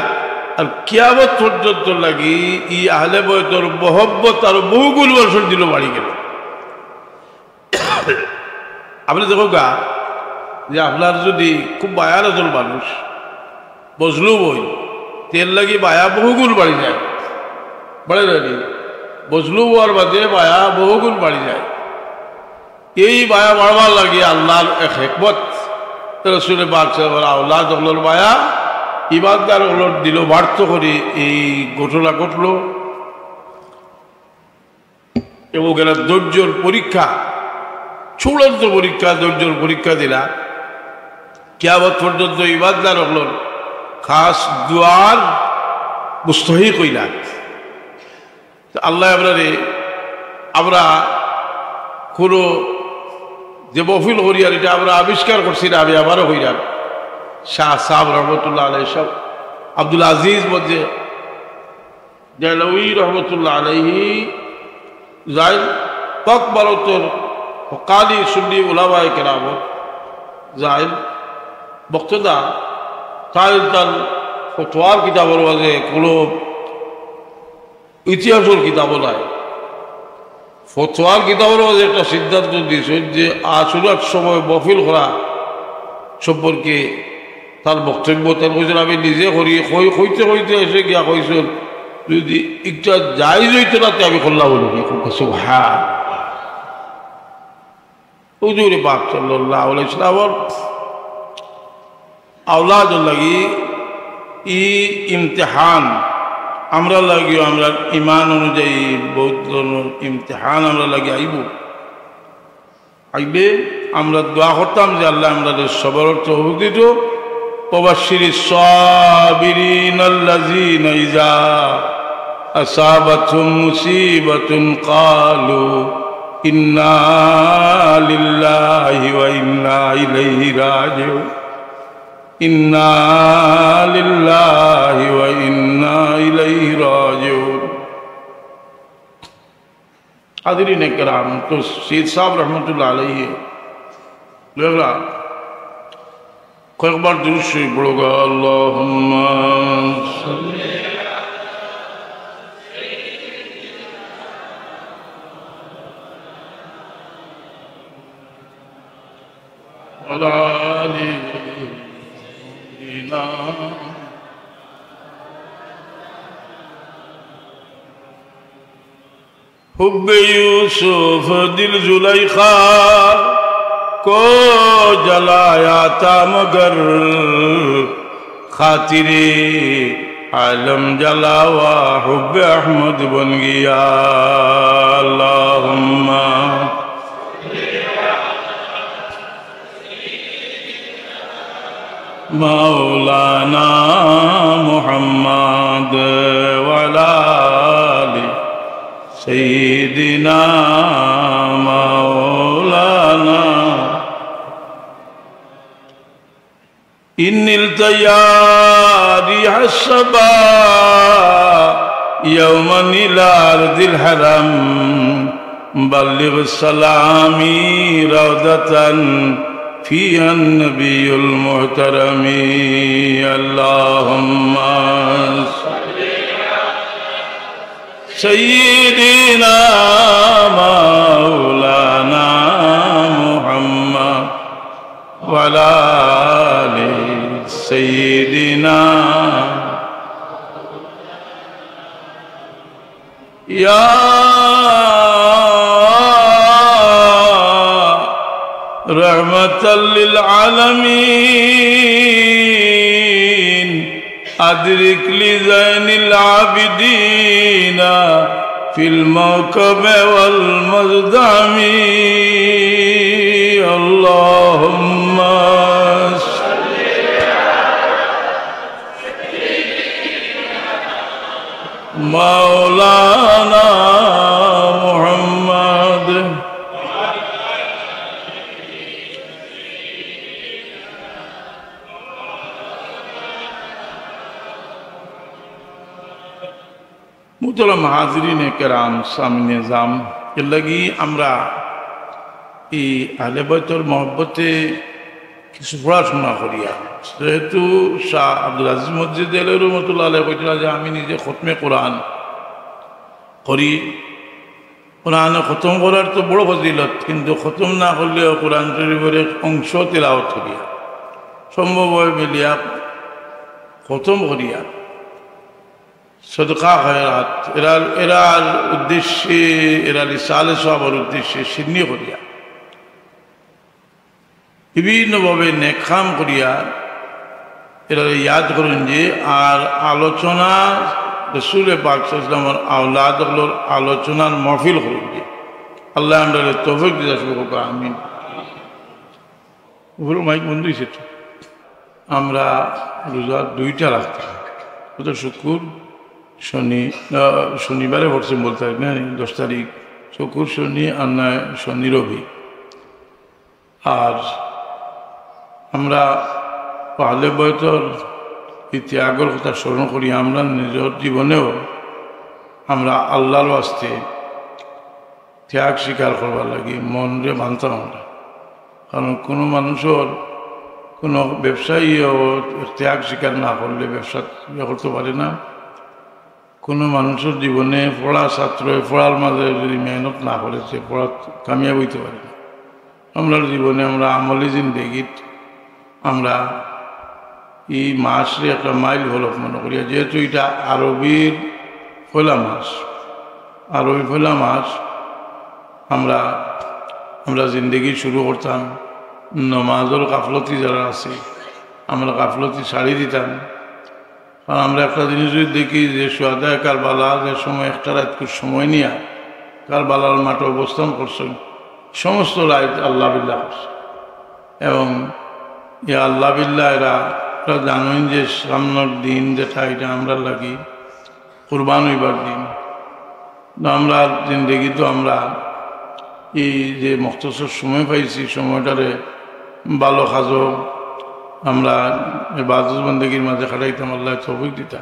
আর কিয়ামত পর্যন্ত লাগি ই আহলে বয়তর মহব্বত আরো বহুগুণ মানুষর দিলো বাড়ি গেল। আপনে দেখউক্কা যে আপনার যদি খুব মায়ার একজন মানুষ মজলুম অইন, তে এর লাগি মায়া বহুগুণ বাড়ি যায়, বাড়ে না নি? মজলুম অওয়ার বাদে মায়া বহুগুণ বাড়ি যায়। এই মায়া বাড়বার লাগি আল্লাহর এক হিকমত, রসুলে পাক সাল্লাল্লাহু আলাইহি ওয়াসাল্লাম আওলাদ অকলর মায়া, ইমানদার অকলর দিলো বাড়তো করি এই ঘটনা ঘটলো। এবং এরা ধৈর্যর পরীক্ষা, চূড়ান্ত পরীক্ষা, ধৈর্যর পরীক্ষা দিলা। কিয়ামত পর্যন্ত ইমানদার অকলর খাস দোয়ার মুস্তাহিক অইলা। তো আল্লাহ আমরারে, আমরা কোনো যে মহফিল করি আর এটা আমরা আবিষ্কার করছি না, আমি আবারও কইলাম, শাহ সাহেব রহমতুল্লাহ আলাইহি সাহেব, আব্দুল আজিজ মধ্যে দেহলভী রহমতুল্লাহ আলাইহি যাইন, পাক ভারতর হক্কানি সুন্নি উলামায়ে কেরাম যাইন, বক্তদা তাইন তান ফতোয়ার কিতাবর মাঝে কোনো ইতিহাসর কিতাবও নাই। ফতোয়ার কিতাবর মাঝে একটা সিদ্ধান্ত দিছইন যে আশুরার সময় মহফিল করা সম্পর্কে তার বক্তব্য, তাইন কইছইন, "আমি নিজে করি, কই-, কইতে কইতে এসে গিয়া কইছইন, যদি একটা জায়েজ অইতো না, তে আমি করলাম অনে।" খুব সুবহান। হুজুরে পাক সাল্লাল্লাহু আলাইহি ওয়াসাল্লামর আওলাদর লাগি ই ইমতিহান, আমরার লাগিও আমরার ইমান অনুযায়ী বহুত ধরনর ইমতিহান আমরার লাগি আইবো। আইলে আমরা দোয়া করতাম যে আল্লাহ আমরারে সবরর তৌফিক দিতো। وبشر الصابرين الذين إذا أصابتهم مصيبة قالوا إنا لله وإنا إليه راجعون. إنا لله وإنا إليه راجعون. হাজিরিন একরাম, তো সৈয়দ সাহেব রহমতুল্লাহ আলাইহি লেখরা কয়েকবার দুরূদ শরীফ পড়ো গো, আল্লাহুম্মা সাল্লি আলা আলি সাইয়্যিদিনা। حب یوسف دل زلیخا کو جلایا تھا مگر خاطر عالم جلا ہوا حب احمد بن گیا. اللہم مولانا محمد وعلى آل سيدنا مولانا. إن نلت يا ريح الصبا يوما إلى أرض الحرم، بلغ سلامي روضة فيها النبي المحترم. اللهم صل سيدنا مولانا محمد وعلى آل سيدنا. يا رحمة للعالمين، أدرك لزين العابدين في الموكب والمزدحم. اللهم مولانا محمد. মুহতারাম হাজিরিনে কেরাম, সামিনে জাম, এর লাগি আমরা এই আহলে বাইতর মহব্বতে কিছু পড়াশোনা করিয়া, যেহেতু শাহ আব্দুল আজিজ মসজিদ এলে রহমতুল্লাহ আলাইহি কইতরা যে আমি নিজে খতমে কোরআন করি, কোরআনে খতম করার তো বড় ফজিলত, কিন্তু খতম না করলেও কোরআন শরীফের এক অংশ তেলাওয়াত করিয়া, সম্ভব হয় মিলিয়া খতম করিয়া, সদকা খয়রাত, এরার, এরার উদ্দেশ্যে, এরার ইসালে সওয়াবর উদ্দেশ্যে সিন্নি করিয়া, বিভিন্নভাবে নেক কাম করিয়া এরারে ইয়াদ করুন যে, আর আলোচনা, রসুল পাক সাল্লাল্লাহু আলাইহি ওয়াসাল্লামর আওলাদ অকলর আলোচনার মহফিল করুন যে। আল্লাহ আমরারে তৌফিক দিতা, সবে কউক্কা আমিন। উপরে মাইক বন্ধ হইছে তো। আমরা রোজা দুইটা রাখতাম, অর্থাৎ শুক্র, শনি, আহ, শনিবারে পড়ছে বলতে হয় না, দশ তারিখ, শুক্র, শনি, আর নয় শনি, রবি। আর আমরা আহলে বাইতর এই ত্যাগর কথা স্মরণ করি, আমরা নিজর জীবনেও আমরা আল্লাহর ওয়াস্তে ত্যাগ স্বীকার করবার লাগি মনরে বানতাম আমরা। কারণ কোনো মানুষর, কোনো ব্যবসায়ীও ত্যাগ স্বীকার না করলে ব্যবসা ইয়ে করতে পারে না। কোনো মানুষর জীবনে পড়া ছাত্রয় পড়ার মাঝে যদি মেহনত না করে, সে পড়া কামিয়াব হইতে পারে না। আমরার জীবনে আমরা আমলি জিন্দেগিত আমরা এই মাসরে একটা মাইল ফলক মনে করি, যেহেতু এটা আরবির পয়লা মাস, আরবি পয়লা মাস, আমরা, আমরা জিন্দেগি শুরু করতাম। নমাজর গাফলতি যারা আছে, আমরা গাফলতি ছাড়ি দিতাম। কারণ আমরা একটা জিনিস যদি দেখি যে শুহাদায়ে কারবালা যে সময় একটা রাইত সময় নিয়া কারবালার মাঠে অবস্থান করছেন, সমস্ত রাইত আল্লাহ বিল্লাহ করছে। এবং এই আল্লাহ বিল্লাহ এরা, এরা জানেন যে সামনের দিন যেটা, এটা আমরা লাগি কুরবান হইবার দিন। তো আমরা জিন্দেগি তো আমরা এই যে মখতসর সময় পাইছি, সময়টারে ভালো কাজও আমরা ইবাদত বন্দেগির মাঝে খাটাইতাম, আল্লাহ তৌফিক দিতা।